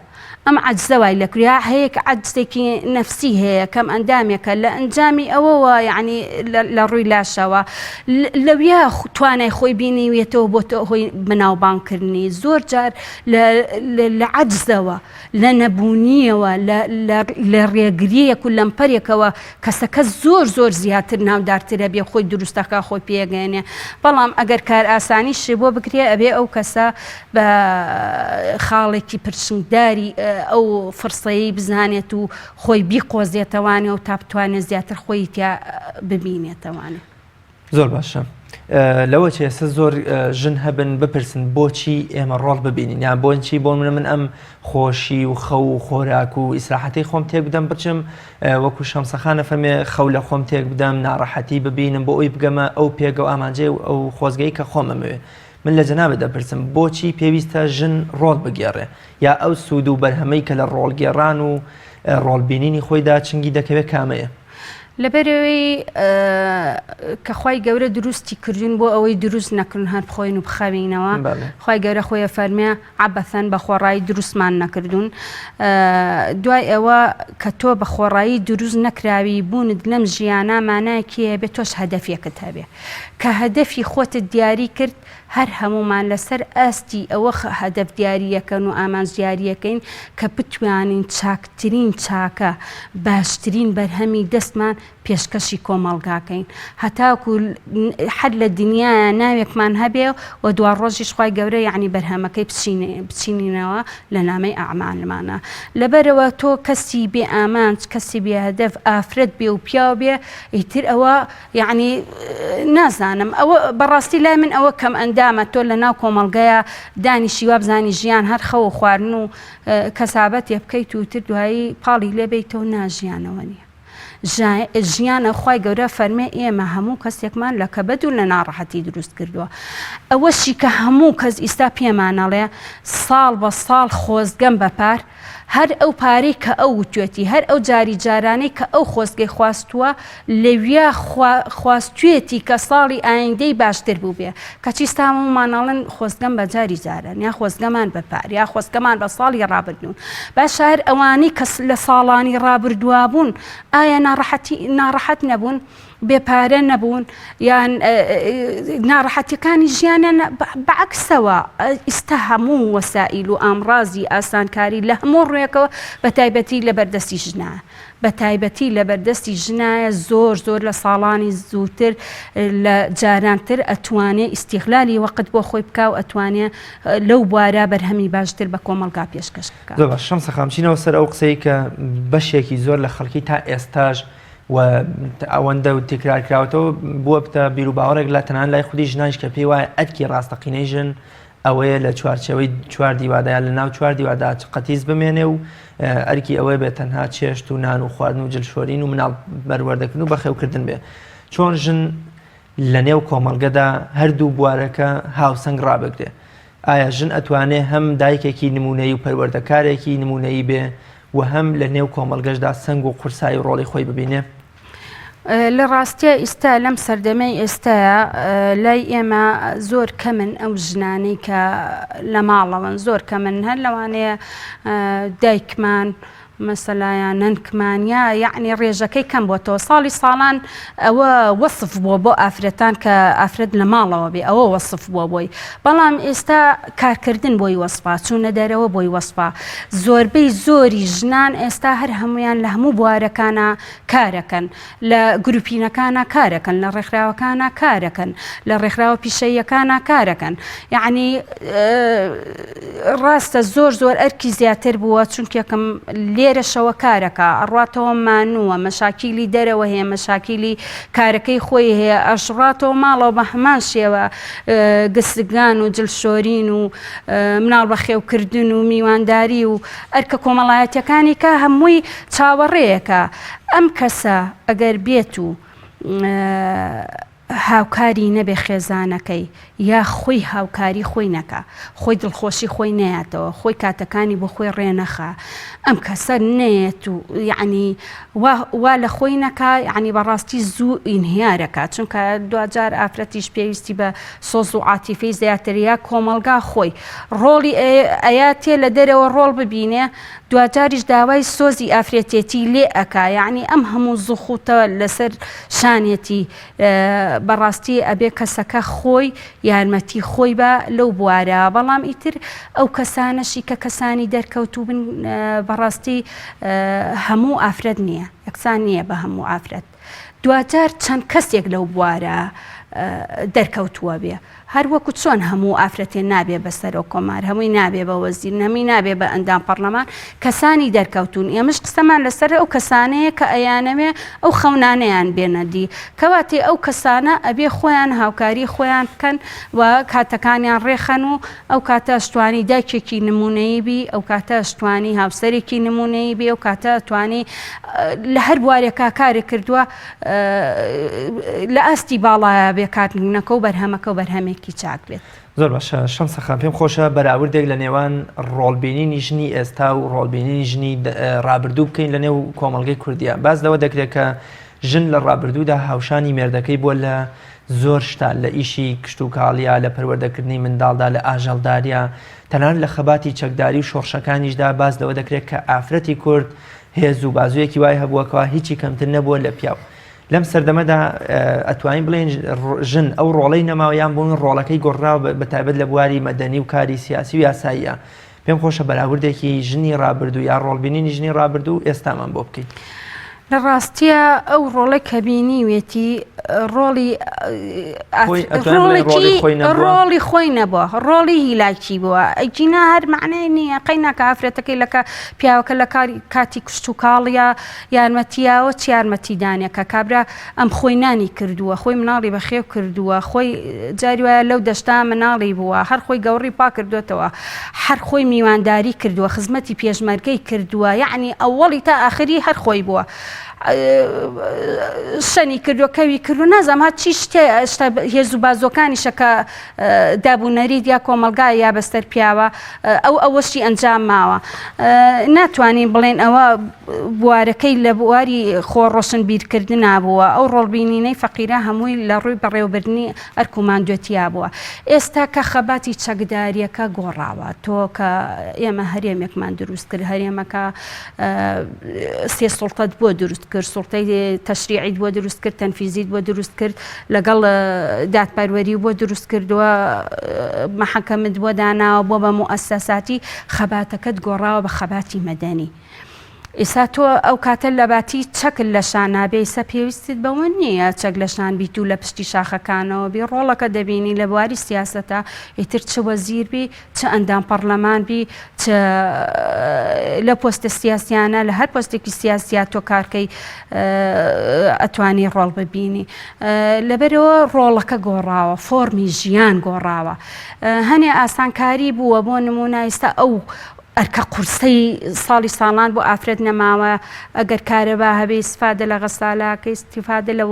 ئەم عەجزە وای لەکریا هەیە کە عەجزێکی نەفسی هەیە کەم ئەندامێکە لە ئەنجامی ئەوەوە یعنی لە ڕووی لاشەوە لەویا توانای خۆی بینیوێتەوە بۆ هۆی بەناوبانگکردنی زۆر جار لە عەجزەوە لە نەبوونیەوە لە ڕێگریەک و لەمپەرێکەوە کەسەکە زۆر زۆر زیاتر ناودارترە بێ خۆی دروستەکە خۆی پێگەێنێ بەڵام ئەگەر کارئاسانیشی بۆ بکرێ ئەبێ ئەو کەسە بە خاڵێکی پرشنگداری ئەو فرسەیەی بزانێت و خۆی بیقۆزێتەوانێ و تا بتوانێت زیاتر خۆی تیا ببینێتەوانێ. زۆر باشە لەوە چێ ئێستا زۆر ژن هەبن بپرسن بۆچی ئێمە ڕۆڵ ببینین یان بۆچی بۆ منە من ئەم خۆشی و خەو و خۆراک و ئیسراحەتی خۆم تێک بدەم بچم وەکو شەمسەخانە فەرمێ خەو لە خۆم تێک بدەم ناڕەحەتی ببینم بۆ ئەوی بگەمە ئەو پێگە و ئامانجەی و ئەو خۆزگەی کە خۆم ئەمەوێ من لە جەنابت دەپرسم بۆچی پێویستە ژن ڕۆڵ بگێڕێ یا ئەو سوود و بەرهەمەی کە لە ڕۆڵگێڕان و ڕۆڵبینینی خۆیدا چنگی دەکەوێت کامەیە؟ لەبەرئەوەی کە خوای گەورە دروستی کردوین بۆ ئەوەی دروست نەکردن هەر بخۆین و بخەوینەوە خوای گەورە خۆی فەرمێ عەبەثەن بە خۆڕایی دروستمان نەکردوون دوای ئەوە کە تۆ بە خۆڕایی دروست نەکراوی بوونت لەم ژیانە مانایەکی هەبێ تۆش هەدەفێکت هەبێ کە هەدەفی خۆتت دیاری کرد هەر هەموومان لەسەر ئاستی ئەوە هەدەف دیاریەکەن و ئامانج دیاریەکەین کە بتوانین چاکترین چاکە، باشترین بەرهەمی دەستمان پێشکەشی کۆمەڵگاکەین هەتاکو هەر لە دنیایا ناوێکمان هەبێ و دواڕۆژیش خوای گەورە یەعنی بەرهەمەکەی بچینینەوە لە نامەی ئەعمالمانە لەبەرئەوە تۆ کەسی بێ ئامانج کەسی بێ هەدەف ئافرەت بێ و پیاو بێ ئیتر ئەوە یەعنی نازانم ئەوە بەڕاستی لای من ئەوە کەم ئەندامە تۆ لە ناو کۆمەڵگەیە دانیشی وابزانی ژیان هەر خەو و خواردن و کەسابەتێ بکەیت و تر دوایی پاڵی لێ بێیتەوە نا ژیانەوە نییە ژیانە خوای گەورە فەرمێ ئێمە هەموو کەسێکمان لە کەبەد و لە ناڕەحەتی دروست کردووە ئەوەشی کە هەموو کەس ئیستا پێمانەڵێ ساڵ بە ساڵ خۆزگەم بە پار هەر ئەو پارەی کە ئەو وتوێتی، هەر ئەو جاری جارانەی کە ئەو خۆزگەی خواستووە، لەویا خواستوێتی کە ساڵی ئایندەی باشتر بووبێ. کەچی ستا هەموومان ئەڵێن خۆزگەم بە جاری جاران، یا خۆزگەمان بە پار، یا خۆزگەمان بە ساڵی ڕابردوون. باشە هەر ئەوانەی کە لە ساڵانی ڕابردووا بوون، ئایا ناڕەحەتی ناڕەحەت نەبوون؟ بێ پارە نەبوون یان ناڕەحەتیەکانی ژیانیان بەعکسەوە ئیستا هەموو وەسائیل و ئامڕازی ئاسانکاری لە هەموو ڕوویەکەوە بە تایبەتی لە بەردەستی ژنە بە تایبەتی لە بەردەستی ژنایە زۆر زۆر لە ساڵانی زووتر لە جارانتر ئەتوانێ ئیسیغلالی وەقت بۆ خۆی بکا و ئەتوانێ لەو بوارە بەرهەمی باشتر بە کۆمەڵگا پێشکەش بکا. زۆر باش شەمسە خان بچینەوە سەر ئەو قسەی کە بەشێکی زۆر لە خەڵکی تا ئێستاش و ئەوەندە تکرار کراوەتەوە بووەتە بیروباوەڕێک لە تەنانەت لای خودی ژنانیش کە پێی وایە ئەرکی ڕاستەقینەی ژن ئەوەیە لە چوارچێوەی چوار دیوادا یان لە ناو چوار دیوادا قەتیس بمێنێ و ئەرکی ئەوەیە بێت تەنها چێشت و نان و خواردن و جلشۆرین و مناڵ بەروەردەکردن و بەخێوکردن بێ چۆن ژن لە نێو کۆمەڵگەدا هەردوو بوارەکە هاوسەنگ ڕابگرێ ئایا ژن ئەتوانێ هەم دایکێکی نمونەیی و پەروەردەکارێکی نمونەیی بێ و هەم لە نێو کۆمەڵگەشدا سەنگ و قورسایی و ڕۆڵی خۆی ببینێ؟ لە ڕاستیا ئیستا لەم سەردەمەی ئێستایا لای ئێمە زۆر کەمن ئەو ژنانەی کە لە ماڵەوەن زۆر کەمن هەر لەوانەیە دایکمان. مەسەلایە نەنکمان یا یەعنی ڕێژەکەی کەم بۆتەوە ساڵی ساڵان ئەوە وەسف بووە بۆ ئافرەتان کە ئافرەت لە ماڵەوە بێ ئەوە وەسف بووە بۆی بەڵام ئێستا کارکردن بۆی وەسفا چوونە دەرەوە بۆی وەسفا زۆربەی زۆری ژنان ئێستا هەر هەمویان لە هەموو بوارەکانە کارەکەن لە گروپینەکانا کارەکەن لە ڕێکخراوەکانا کارەکەن لە ڕێکخراوە پیشەییەکانا کارەکەن یعنی ڕاستە زۆر زۆر ئەرکی زیاتر بووە چونکێکم لێرەشەوە کارەکە ئەڕاتەوە مانووە مەشاکیلی دەرەوە هەیە مەشاکیلی کارەکەی خۆی هەیە ئەشڕاتەوە ماڵەوە بە هەمان شێوە گسگان و جلشۆرین و مناڵ بەخێوکردن و میوانداری و ئەرکە کۆمەڵایەتیەکانی کە هەمووی چاوەڕێیەکە ئەم کەسە ئەگەر بێت و هاوکاری نەبێ خێزانەکەی یا خۆی هاوکاری خۆی نەکا خۆی دڵخۆشی خۆی نەیاتەوە خۆی کاتەکانی بۆ خۆی ڕێنەخا ئەم کەسە نەیەت و یعنی وا لە خۆی نەکا یعنی بەڕاستی زوو ئینهیارەکە چونکە دواجار ئافرەتیش پێویستی بە سۆز و عاتیفەی زیاتر یا کۆمەڵگا خۆی ڕۆڵی ئەیاتێ لە دەرەوە ڕۆڵ ببینێ دواجاریش داوای سۆزی ئافرەتێتی لێ ئەکا یەعنی ئەم هەموو زوخوتە لەسەر شانێتی بەڕاستی ئەبێ کەسەکە خۆی یارمەتی خۆی بە لەو بوارە بەڵام ئیتر ئەو کەسانەشی کە کەسانی دەرکەوتوو بن بەڕاستی هەموو ئافرەت نییە یەکسان نییە بە هەموو ئافرەت دواجار چەند کەسێک لەو بوارە دەرکەوتووە بێ هەر وەکو چۆن هەموو ئافرەتێ نابێ بە سەرۆک کۆمار هەمووی نابێ بە وەزیر هەمووی نابێ بە ئەندام پەڕلەمان کەسانی دەرکەوتوون ئێمەش قسەمان لەسەر ئەو کەسانەیە کە ئەیانەوێ ئەو خەونانەیان بێنە دی کەواتێ ئەو کەسانە ئەبێ خۆیان هاوکاری خۆیان بکەن و کاتەکانیان ڕێخەن و ئەو کاتە ئەشتوانی دایکێکی نمونەیی بی ئەو کاتە ئەشتوانی هاوسەرێکی نمونەیی بی ئەو کاتە ئەتوانی لە هەر بوارێکا کارێک کردووە لە ئاستی باڵایە بێ کارکردنەکە و بەرهەمەکە و بەرهەمێکی چاک بێت. زۆر باشە شەمسە خان پێم خۆشە بەراوردێک لە نێوان ڕۆڵبینینی ژنی ئێستا و ڕۆڵبینینی ژنی ڕابردوو بکەین لە نێو کۆمەڵگەی کوردیا باس لەوە دەکرێت کە ژن لە ڕابردوودا هاوشانی مێردەکەی بووە لە زۆر شتا لە ئیشی کشتوکاڵیا لە پەروەردەکردنی منداڵدا لە ئاژەڵداریا تەنانەت لە خەباتی چەکداری و شۆڕشەکانیشدا باس لەوە دەکرێت کە ئافرەتی کورد هێز و بازوویەکی وای هەبووە کەوا هیچی کەمتر نەبووە لە پیاو. لەم سەردەمەدا ئەتوانین بڵێین ژن ئەو ڕۆڵەی نەماوە یان بۆ ڕۆڵەکەی گۆڕراوە بە تایبەت لە بواری مەدەنی و کاری سیاسی و یاساییە. پێم خۆشە بەراوردێکی ژنی ڕابردوو یا ڕۆڵبینینی ژنی ڕابردوو و ئێستامان بۆ بکەیت. لە ڕاستیا ئەو ڕۆڵەی کە بینیوێتی ڕۆڵی ڕۆڵی خۆی نەبووە ڕۆڵی هیلاکی بووە ئەگینا هەر معنای نییە قەی ناکە ئافرەتەکەی لەکە پیاوەکە لە کاری کاتی کشت و کاڵە یارمەتیاوە چ یارمەتیدانێکە کابرا ئەم خۆی نانی کردووە خۆی مناڵی بەخێو کردووە خۆی جاری وایە لەو دەشتا مناڵی بووە هەر خۆی گەوڕی پاک کردوێتەوە هەر خۆی میوانداری کردووە خزمەتی پێشمەرگەی کردووە یەعنی ئەوەڵی تا ئاخری هەر خۆی بووە شەنی کردووە کەوی کردو نازانم ها چی شتێ شتە هێز و بازۆکانیشە کە داب و نەریت یا کۆمەڵگا یا بەستەر پیاوە ئەو ئەوەشی ئەنجام ماوە ناتوانین بڵێن ئەوە بوارەکەی لە بواری خۆ ڕۆشنبیرکردنا بووە ئەو ڕۆڵبینینەی فەقیرە هەمووی لە ڕووی بەڕێوەبردنی ئەرک و ماندوێتیا بووە. ئێستا کە خەباتی چەکدارییەکە گۆڕاوە، تۆ کە ئێمە هەرێمێکمان دروست کرد، هەرێمەکە سێ سوڵتەت بۆ دروست کرد، سوڵتەی تەشریعیت بۆ دروست کرد، تەنفیزیت بۆ دروست کرد، لەگەڵ دادپەروەری بۆ دروست کردووە، مەحەکەمت بۆ داناوە، بۆ بە موئەسەساتی، خەباتەکەت گۆڕاوە بە خەباتی مەدەنی. ئیسا تۆ ئەو کاتە لەباتی چەکت لە شان نابێ ئیسا پێویستت بەوە نییە چەک لە شان بیت و لە پشتی شاخەکانەوە بی ڕۆڵەکە دەبینی لە بواری سیاسەتە ئیتر چ وەزیر بی چ ئەندام پەڕلەمان بی چ لە پۆستە سیاسیانە لە هەر پۆستێکی سیاسیا تۆ کارکەی ئەتوانی ڕۆڵ ببینی لەبەرەوە ڕۆڵەکە گۆڕاوە فۆرمی ژیان گۆڕاوە هەنێ ئاسانکاری بووە بۆ نمونە ئیستا ئەو ئەرکە قورسەی ساڵی ساڵان بۆ ئافرەت نەماوە ئەگەر کارەبا هەبێ ئیسفادە لە غەسالەکەی ئیستیفادە لە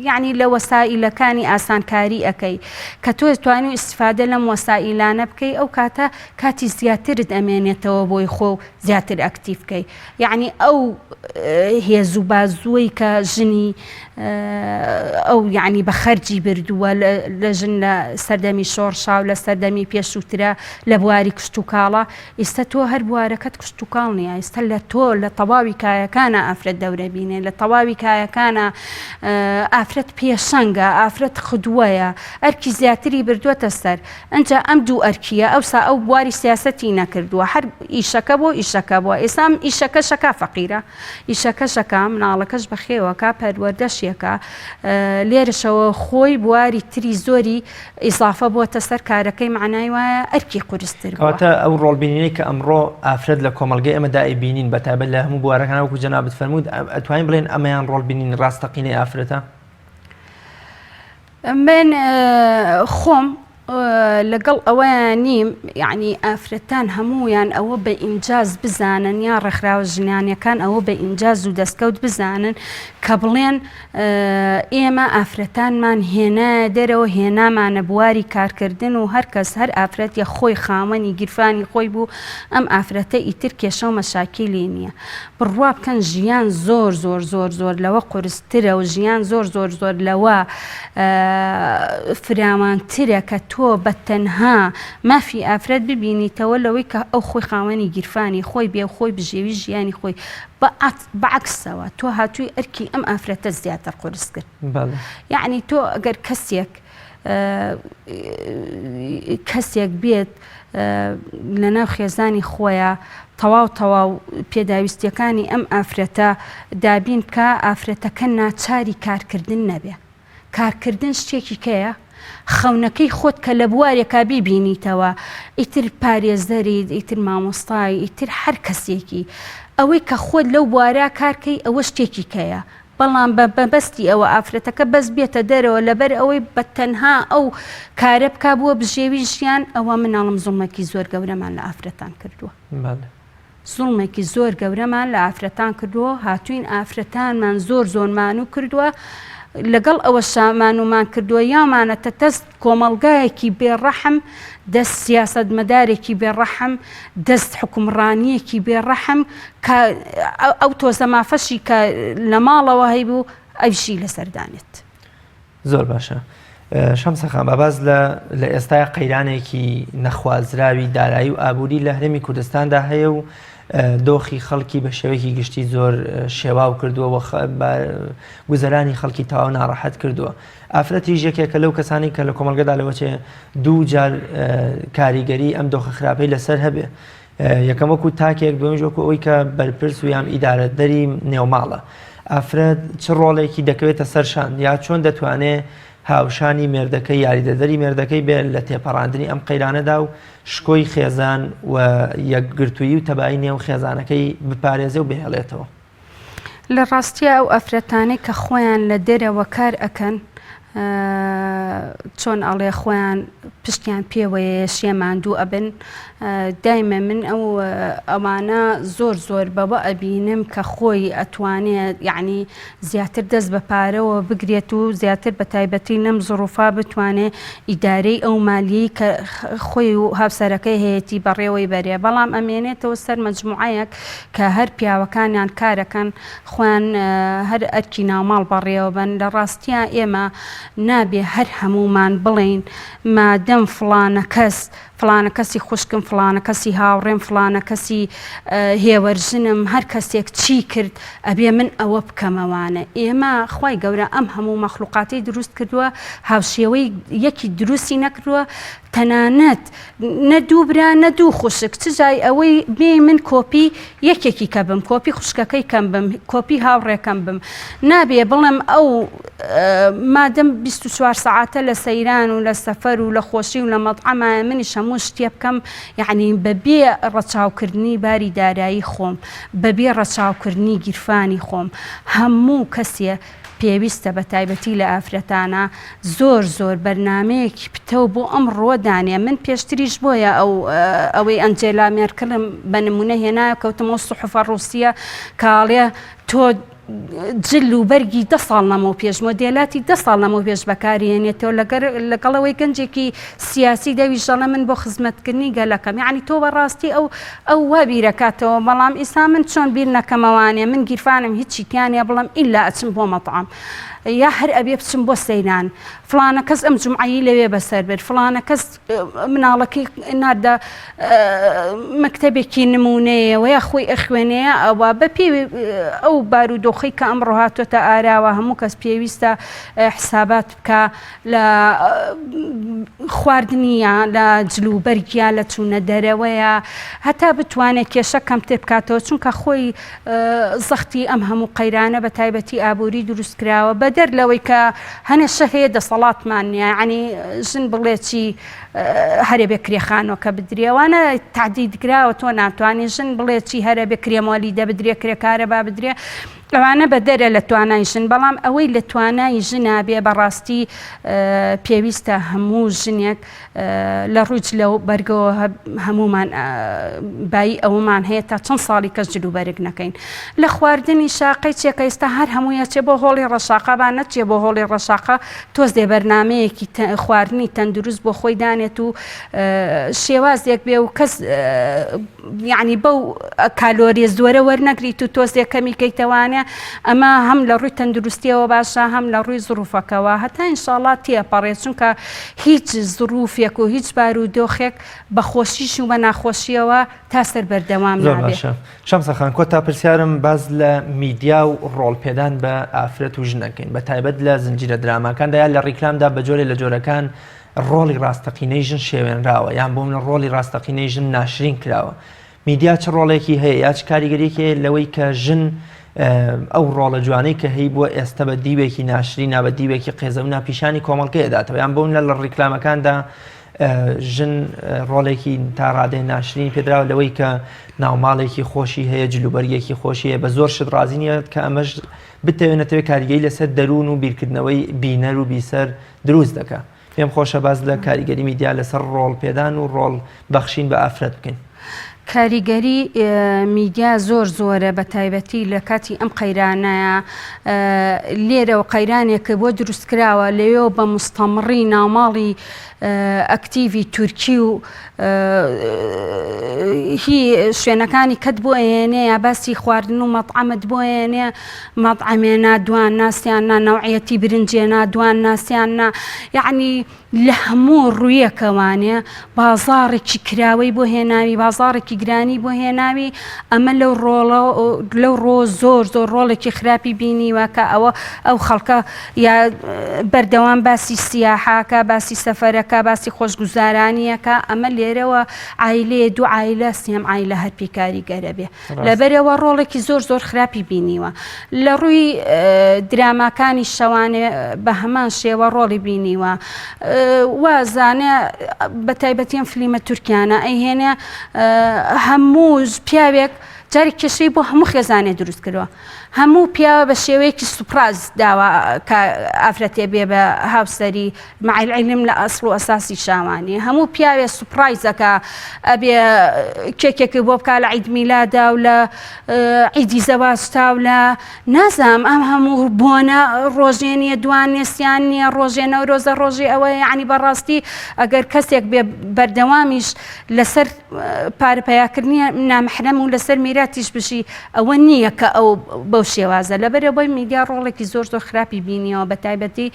یعنی لە وەسائیلەکانی ئاسانکاری ئەەکەی کە تۆ توانی ئیسفادە لەم وەسائیلانە بکەی ئەو کاتە کاتی زیاترت ئەمێنێتەوە بۆی خۆ و زیاتر ئەکتیڤ بکەی یعنی ئەو هێز و بازووەی کە ژنی ئەو یعنی بە خەرجی بردووە لە ژن لە سەردەمی شۆڕشا و لە سەردەمی پێشووترە لە بواری کشتوکاڵە ئیستا. تۆ هەر بوارەکەت کشتوکاڵ نییە، ئێستا لە تۆ لە تەواوی کایەکانە ئافرەت دەورە بینێ، لە تەواوی کایەکانە ئافرەت پێشەنگە، ئافرەت قدوەیە، ئەرکی زیاتری بردووەتە سەر. ئنجا ئەم دوو ئەرکییە ئەوسا ئەو بواری سیاسەتی نەکردووە، هەر ئیشەکە بۆ ئیشەکە بووە، ئێستا ئەم ئیشەکەش ئەکا فەقیرە، ئیشەکەش ئەکا، مناڵەکەش بەخێوەکا، پەروەردەشی ئەکا، لێرەشەوە خۆی بواری تری زۆری ئیزافە بۆتە سەر کارەکەی مەعنای وایە ئەرکی قورستر بووە. کەواتە ئەو ڕۆڵبینینەی کە ئەمڕۆ ئافرەت لە کۆمەڵگەی ئێمەدا ئەیبینین بە تایبەت لە هەموو بوارەکان وەکو جەنابت فەرمووت ئەتوانین بڵێین ئەمەیان ڕۆڵبینینی ڕاستەقینەی ئافرەتە؟ من خۆم لەگەڵ ئەوەیان نیم یعنی ئافرەتان هەموویان ئەوە بە ئینجاز بزانن یا ڕێکخراوە ژنانەکان ئەوە بە ئینجاز و دەستکەوت بزانن کە بڵێن ئێمە ئافرەتانمان هێنایە دەرەوە هێنامانە بواری کارکردن و هەر کەس هەر ئافرەتێ خۆی خاوەنی گیرفانی خۆی بوو ئەم ئافرەتە ئیتر کێشە و مەشاکیلی نییە بڕوا بکەن ژیان زۆر زۆر زۆر زۆر لەوە قورسترە و ژیان زۆر زۆر زۆر لەوە فراوانترە کە تۆ بە تەنها مافی ئافرەت ببینیتەوە لەوەی کە ئەو خۆی خاوەنی گیرفانی خۆی بێ و خۆی بژێوی ژیانی خۆی بە عەکسەوە تۆ هاتووی ئەرکی ئەم ئافرەتە زیاتر قورس کرد یعنی تۆ ئەگەر کەسێک کەسێک بێت لەناو خێزانی خۆیان تەواو تەواو پێداویستیەکانی ئەم ئافرەتە دابین بکە ئافرەتەکە ناچاری کارکردن نەبێ کارکردن شتێکی کەیە؟ خەونەکەی خۆت کە لە بوارێکا بیبینیتەوە ئیتر پارێزەریت ئیتر مامۆستای ئیتر هەر کەسێکی ئەوەی کە خۆت لەو بوارە کارکەی ئەوە شتێکی کەیە بەڵام بە مەبەستی ئەوە ئافرەتەکە بەس بێتە دەرەوە لەبەر ئەوەی بە تەنها ئەو کارە بکا بووە بژێوی ژیان ئەوە مناڵم زوڵمێکی زۆر گەورەمان لە ئافرەتان کردووە. زوڵمێکی زۆر گەورەمان لە ئافرەتان کردووە، هاتووین ئافرەتانمان زۆر زۆر مانوو کردووە، لەگەڵ ئەوەشا مانوومان کردووە یاومانەتە دەست کۆمەڵگایەکی بێ ڕەحم، دەست سیاسەتمەدارێکی بێ ڕەحم، دەست حوکمڕانییەکی بێ ڕەحم کە ئەو تۆزە مافەشی کە لە ماڵەوە هەیبوو ئەویشی لەسەر دانێت. زۆر باشە شەمسە خان با باس لە لە ئێستای قەیرانێکی نەخوازراوی دارایی و ئابووری لە هەرێمی کوردستاندا هەیە و دۆخی خەڵکی بە شێوەیەکی گشتی زۆر شێواو کردووە و گوزەرانی خەڵکی تەواو ناڕەحەت کردووە ئافرەتیش یەکێکە لەو کەسانی کە لە کۆمەڵگەدا لەوەچێ دوو جار کاریگەری ئەم دۆخە خراپەی لەسەر هەبێ یەکەم وەکو تاکێک، دووەمیش وەکو ئەوەی کە بەرپرس و یان ئیدارەدەری نێوماڵە. ئافرەت چ ڕۆڵێکی دەکەوێتە سەر شان یا چۆن دەتوانێ هاوشانی مێردەکەی یاریدەدەری مێردەکەی بێ لە تێپەڕاندنی ئەم قەیرانەدا و شکۆی خێزان و یەکگرتوویی و تەبایی نێو خێزانەکەی بپارێزێ و بهێڵێتەوە؟ لە ڕاستیا ئەو ئافرەتانەی کە خۆیان لە دەرەوە کار ئەکەن چۆن ئەڵێ خۆیان پشتیان پێوەیە شێ ماندوو ئەبن دایمە من ئەو ئەوانە زۆر زۆر بەوە ئەبینم کە خۆی ئەتوانێت یعنی زیاتر دەست بە پارەوە بگرێت و زیاتر بە تایبەتی لەم زڕوفا بتوانێت ئیدارەی ئەو مالیەی کە خۆی و هاوسەرەکەی هەیەی بەڕێوەی بەرێ بەڵام ئەمێنێتەوە سەر مەجموعەیەک کە هەر پیاوەکانیان کارەکەن خۆیان هەر ئەرکی ناوماڵ بەڕێوەبەن، لە ڕاستیا ئێمە نابێ هەر هەموومان بڵێین مادەم فڵانە کەس، فڵانە کەسی خوشکم، فڵانە کەسی هاوڕێم، فڵانە کەسی هێوەرژنم، هەر کەسێک چی کرد ئەبێ من ئەوە بکەمەوانە. ئێمە خوای گەورە ئەم هەموو مەخلوقاتەی دروست کردووە هاوشێوەی یەکی دروستی نەکردووە، تەنانەت نە دوو برا نە دوو خوشک چ جای ئەوەی بێی من کۆپی یەکێکی کە بم کۆپی خوشکەکەی کەم بم کۆپی هاوڕێکەم بم نابێ بڵێم ئەو مادەم 24 سەعاتە لە سەیران و لە سەفەر و لە خۆشی و لە مەطعەمایە منیش هەموو شتێ بکەم یعنی بەبێ ڕەچاوکردنی باری دارایی خۆم بەبێ ڕەچاوکردنی گیرفانی خۆم هەموو کەسێ پێویستە بە تایبەتی لە ئافرەتانا زۆر زۆر بەرنامەیەکی پتەو بۆ ئەم ڕووە دانێ من پێشتریش بۆیە ئەو ئەوەی ئەنجێلا مێرکلم بە نمونە هێنایە کەوتمەوە سوحفە ڕووسیە کاڵێ تۆ. جل و بەرگی دە ساڵ لەمەو پێش مۆدێلاتی دە ساڵ لەمەو پێش بەکارێنێتەوە لەگەر لەگەڵەوەی گەنجێکی سیاسی دەویش دەڵێ من بۆ خزمەتکردنی گەلەکەم یعنی تۆ بەڕاستی ئەو ئەو وا بیرەکاتەوە بەڵام ئیسا من چۆن بیر نەکەمەوانێ من گیرفانم هیچی تیانە بڵم ئیلا ئەچم بۆ مەتعەم یا هەر ئەبێ بچم بۆ سەیران فڵانە کەس ئەم جومعەی لەوێ بەسەر برد فڵانە کەس مناڵەکەی ناردە مەکتەبێکی نمونەیە و یا خۆی ئەخوێنەیە ئەوە بە پێ ئەو بارودۆخی کە ئەمڕۆ هاتۆتە ئاراوە هەموو کەس پێویستە حسابات بکە لە خواردنیە لە جلوبەرگیا لە چوونە دەرەوەیە هەتا بتوانێت کێشە کەمتر بکاتەوە چونکە خۆی زەختی ئەم هەموو قەیرانە بە تایبەتی ئابووری دروست کراوە بەدەر لەوەی کە هەنێ شە هەیە دەسەڵاتمان نییە یعنی ژن بڵێ چی هەرێ بێ کرێخانۆکە بدرێ ئەوانە تادید کراوە تۆ ناتوانانی ژن بڵێ چی هەرە بێ کرێمۆلی دەبدرێ کرێکارە با بدرێ ئەوانە بەدەرە لە توانای ژن بەڵام ئەوەی لە توانای ژنا بێ بەڕاستی پێویستە هەموو ژنێک لە ڕووی جلە و بەرگەوە هەموومان بایی ئەوەمان هەیە تا چەند ساڵی کەس جل و بەرگ نەکەین لە خواردنی شاقەی چێکە ئێستا هەر هەموویە چێ بۆ هۆڵی ڕەشاقە با نەچێ بۆ هۆڵی ڕەشاقە تۆزێ بەرنمەیەکی خواردنی تەندروست بۆ خۆی دانێت و شێوازێک بێ و کەس یەعنی بەو کالۆریە زۆرە وەرنەگریت و تۆزێک کەمی کەیتەوانێ ئەمە هەم لە ڕووی تەندروستیەوە باشە هەم لە ڕووی زروفەکەوە هەتا ئینشاڵا تێپەڕێ چونکە هیچ زروفێک و هیچ بارودۆخێک بە خۆشیش و بە ناخۆشیەوە تا سەر بەردەوام زۆر نابێ. باشە شەمسە خان کۆتا پرسیارم باس لە میدیا و ڕۆڵ پێدان بە ئافرەت و ژن ئەکەین بە تایبەت لە زنجیرە دراماکاندا یا لە ڕیکلامدا بە جۆرێ لە جۆرەکان ڕۆڵی ڕاستەقینەی ژن شێوێنراوە یان بۆ منە ڕۆڵی ڕاستەقینەی ژن ناشرین کراوە میدیا چ ڕۆڵێکی هەیە یا چ کاریگەریەکی هەیە لەوەی کە ژن ئەو ڕۆڵە جوانەی کە هەی بووە ئێستا بە دیوێکی ناشرینا بە دیوێکی قێزەونا پیشانی کۆمەڵگەیە داتەوە یان بۆ منە لە ڕیکلامەکاندا ژن ڕۆڵێکی تا ڕادەی ناشرین پێدراوە لەوەی کە ناوماڵێکی خۆشی هەیە جلوبەرگێکی خۆشی هەیە بە زۆر شت ڕازی نییە کە ئەمەش بتەوێت نەتەوێت کاریگەری لەسەر دەروون و بیرکردنەوەی بینەر و بیسەر دروست دەکا. پێم خۆشە باس لە کاریگەری میدیا لەسەر ڕۆڵ پێدان و ڕۆڵ بەخشین بە ئافرەت بکەین. کاریگەری میدیا زۆر زۆرە بە تایبەتی لە کاتی ئەم قەیرانەیە لێرەوە قەیرانێک بۆ دروست کراوە لەوێەوە بە مستەمڕی ناوماڵی ئەکتیڤی تورکی و هی شوێنەکانی کەت بۆ ئەیەنێ یا باسی خواردن و مەطعەمت بۆ ئەیەنێ مەطعەمێ نا دوان ناسیان نا نەوعیەتی برنجێ نا دوان ناسیان نا یعنی لە هەموو ڕوویەکەوانێ بازاڕێکی کراوەی بۆ هێناوی بازاڕێکی گرانی بۆ هێناوی ئەمە لەو ڕۆڵە لەو ڕۆ زۆر زۆر ڕۆڵێکی خراپی بینیوە کە ئەوە ئەو خەڵکە یا بەردەوام باسی سیاحەکە باسی سەفەرەکە باسی خۆشگوزارانیەکە ئەمە لێرەوە عایلەیە دوو عایلە سێم عایلە هەر پێی کاریگەرە بێ لەبەرەوە ڕۆڵێکی زۆر زۆر خراپی بینیوە لە ڕووی دراماکانی شەوانێ بە هەمان شێوە ڕۆڵی بینیوە وازانێ بە تایبەتی ئەم فلیمە تورکیانە ئەیهێنێ هەموو پیاوێک جارێک کێشەی بۆ هەموو خێزانێ دروست کردووە هەموو پیاوە بە شێوەیەکی سوپراز داوا کە ئافرەتێ بێ بە هاوسەری مع العلم لە ئەسڵ و ئەساسی شاوانی هەموو پیاوێ سوپرایزەکە ئەبێ کێکێکی بۆ بکا لە عید میلادا و لە عیدی زەواجتا و لە نازام ئەم هەموو بۆنە ڕۆژێ نییە دوان نێسیان نییە ڕۆژێ نەورۆزە ڕۆژێ ئەوە یعنی بەڕاستی ئەگەر کەسێک بێ بەردەوامیش لەسەر پارە پەیاکردنی نامەحرەم و لەسەر میراتیش بژی ئەوە نییە کە ئەو بەو شێوازە لەبەرەوەی میدیا ڕۆڵێکی زۆر زۆر خراپی بینیەوە بە تایبەتی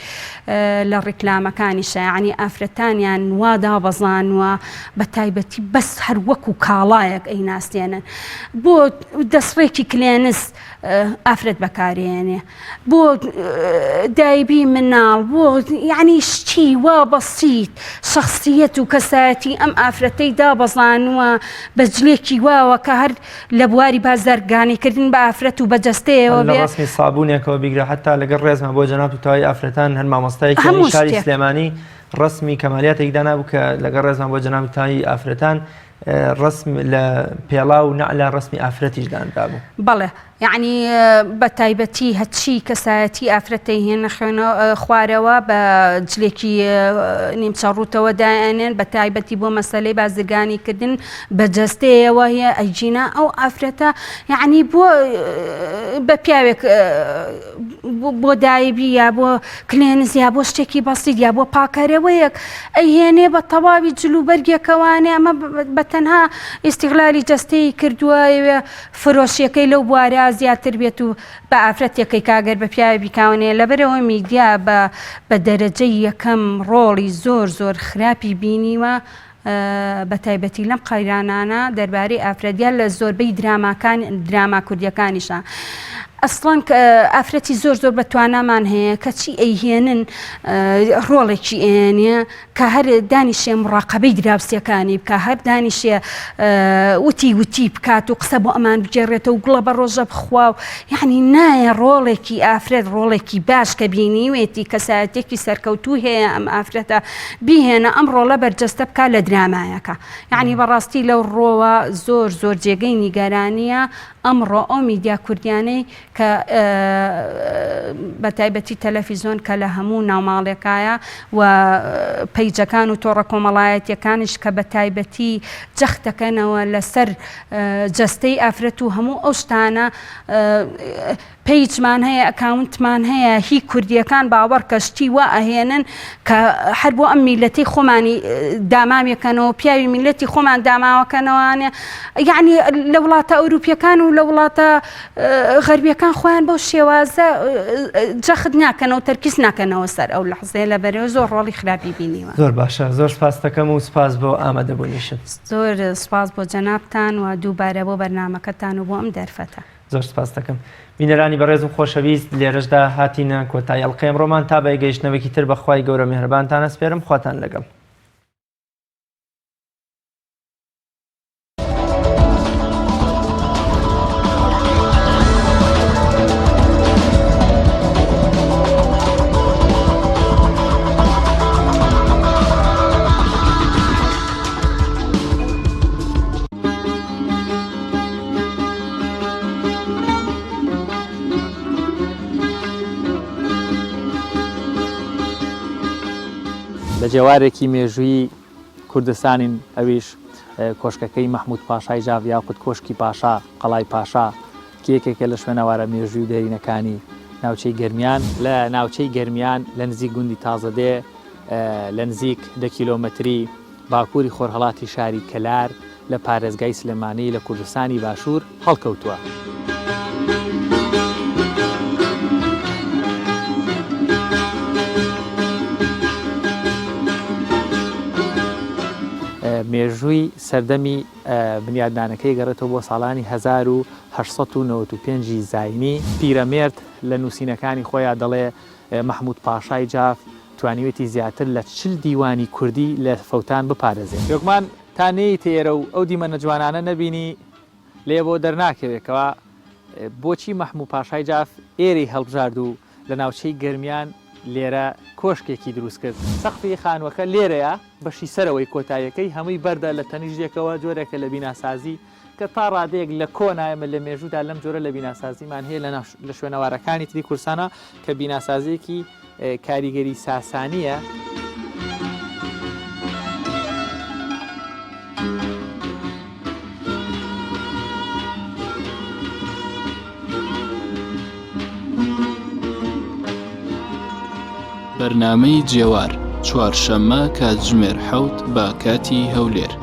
لە ڕیکلامەکانیشە یعنی ئافرەتانیان وا دابەزانوە بە تایبەتی بەس هەر وەکو کاڵایەک ئەی ناسێنن بۆ دەسڕێکی کلێنس ئافرەت بەکارێنێ بۆ دایبی مناڵ بۆ یعنی شتی وا بەسیت شخصیت و کەسایەتی ئەم ئافرەتەی دابەزانووە بە جلێکی واوە کە هەر لە بواری بازرگانیکردن بە ئافرەت و بە جەستەیەوە لە ڕسمی سابونێکەوە بیگرە حتا لەگەڵ ڕێزمە بۆ جەناب و تای ئافرەتان هەر مامۆستایەکی هەموو شاری سلێمانی ڕسمی کەمالیاتێک دانابوو کە لەگەڵ ڕێزمان بۆ جەناب تای ئافرەتان ڕسم لە پێڵاو نەعلا ڕسمی ئافرەتیش دانرابوو. بەڵێ. یەعنی بە تایبەتی هەچی کەسایەتی ئافرەتەی هێنە خوێنە خوارەوە بە جلێکی نیمچە ڕووتەوە دایانێن بە تایبەتی بۆ مەسەلەی بازرگانی کردن بە جەستەیەوە هەیە ئەگینا ئەو ئافرەتە یەعنی بۆ بە پیاوێک بۆ دایبی یا بۆ کلێنز یا بۆ شتێکی بەسیت یا بۆ پاکەرەوەیەک ئەیهێنێ بە تەواوی جل و بەرگێکەوانێ ئەمە بە تەنها ئیستیغلالی جەستەیی کردووە ئەیەوێ فرۆشیەکەی لەو بوارە زیاتر بێت و بە ئافرەتێکەی کا گەر بە پیاوێ بیکاونێ لەبەرئەوە میدیا بە بە دەرەجەی یەکەم ڕۆڵی زۆر زۆر خراپی بینیوە بە تایبەتی لەم قەیرانانە دەربارەی ئافرەت یا لە زۆربەی دراماکان دراما کوردیەکانیشا ئەسڵەن ئافرەتی زۆر زۆر بە توانامان هەیە کەچی ئەیهێنن ڕۆڵێکی ئێنێ کە هەر دانیشێ مڕاقەبەی دراوسێکانی بکا، هەر دانیشێ وتی وتی بکات و قسە بۆ ئەمان بگێڕێتەوە و گوڵە بە ڕۆژە بخوا و یەعنی نایە ڕۆڵێکی ئافرەت ڕۆڵێکی باش کە بینیوێتی کەسایەتێکی سەرکەوتوو هەیە ئەم ئافرەتە بیهێنە ئەم ڕۆڵە بەرجەستە بکا لە درامایەکە یەعنی بەڕاستی لەو ڕۆوە زۆر زۆر جێگەی نیگەرانیە ئەمڕۆ ئەو میدیا کوردیانەی کە بە تایبەتی تەلەفیزۆن کە لە هەموو ناوماڵێکایە و پەیجەکان و تۆڕە کۆمەڵایەتیەکانیش کە بە تایبەتی جەخت دەکەنەوە لەسەر جەستەی ئافرەت و هەموو ئەو شتانە پەیجمان هەیە ئەکاونتمان هەیە هی کوردیەکان باوەڕ کە شتی وا ئەهێنن کە هەر بۆ ئەم میلەتی خۆمانی داماوێکەنەوە پیاوی میلەتی خۆمان داماوەکەنەوانێ یعنی لە وڵاتە ئەوروپیەکان و لە وڵاتە غەربیەکان خۆیان بەو شێوازە جەخت ناکەنەوە تەرکیز ناکەنەوە سەر ئەو لەحزەیە لەبەرەوە زۆر ڕۆڵی خراپی بینیوە. زۆر باشە زۆر سپاست دەکەم و سپاس بۆ ئامادەبوونیشت. زۆر سپاس بۆ جەنابتان و دووبارە بۆ بەرنامەکەتان و بۆ ئەم دەرفەتە. زۆر سپاست دەکەم. بینەرانی بەڕێز و خۆشەویست لێرەشدا هاتینە کۆتایی ئەڵقەی ئەمڕۆمان تا بە گەیشتنەوەکی تر بە خوای گەورە میهرەبانتان ئەسپێرم خواتان لەگەڵ. لە جێوارێکی مێژوویی کوردستانین ئەویش کۆشکەکەی مەحمود پاشای جاف یاخود کۆشکی پاشا قەڵای پاشا کە یەکێکە لە شوێنەوارە مێژووی و دێرینەکانی ناوچەی گەرمیان. لە ناوچەی گەرمیان لە نزیک گوندی تازەدێ لە نزیک دە کیلۆمەتری باکووری خۆرهەڵاتی شاری کەلار لە پارێزگای سلێمانی لە کوردستانی باشوور هەڵکەوتووە. مێژووی سەردەمی بنیادنانەکەی گەڕێتەوە بۆ ساڵانی 1895 ی زاینی. پیرەمێرد لە نووسینەکانی خۆیا دەڵێ مەحموود پاشای جاف توانیوێتی زیاتر لە 40 دیوانی کوردی لە فەوتان بپارێزێ. بێگومان تا نەیەیتە ئێرە و ئەو دیمەنە جوانانە نەبینی لێ بۆ دەرناکەوێ کەوا بۆچی مەحموو پاشای جاف ئێرەی هەڵبژارد و لە ناوچەی گەرمیان لێرە کۆشکێکی دروست کرد. سەقفی خانووەکە لێرەیە، بەشی سەرەوەی کۆتاییەکەی هەمووی بەردە لە تەنیشت یەکەوە، جۆرێکە لە بیناسازی کە تا ڕادەیەک لە کۆنا ئێمە لە مێژوودا لەم جۆرە لە بیناسازیمان هەیە لە شوێنەوارەکانی تری کوردستانا کە بیناسازییەکی کاریگەری ساسانییە. بەرنامەی جێوار، چوارشەممە کاتژمێر حەوت بە کاتی هەولێر.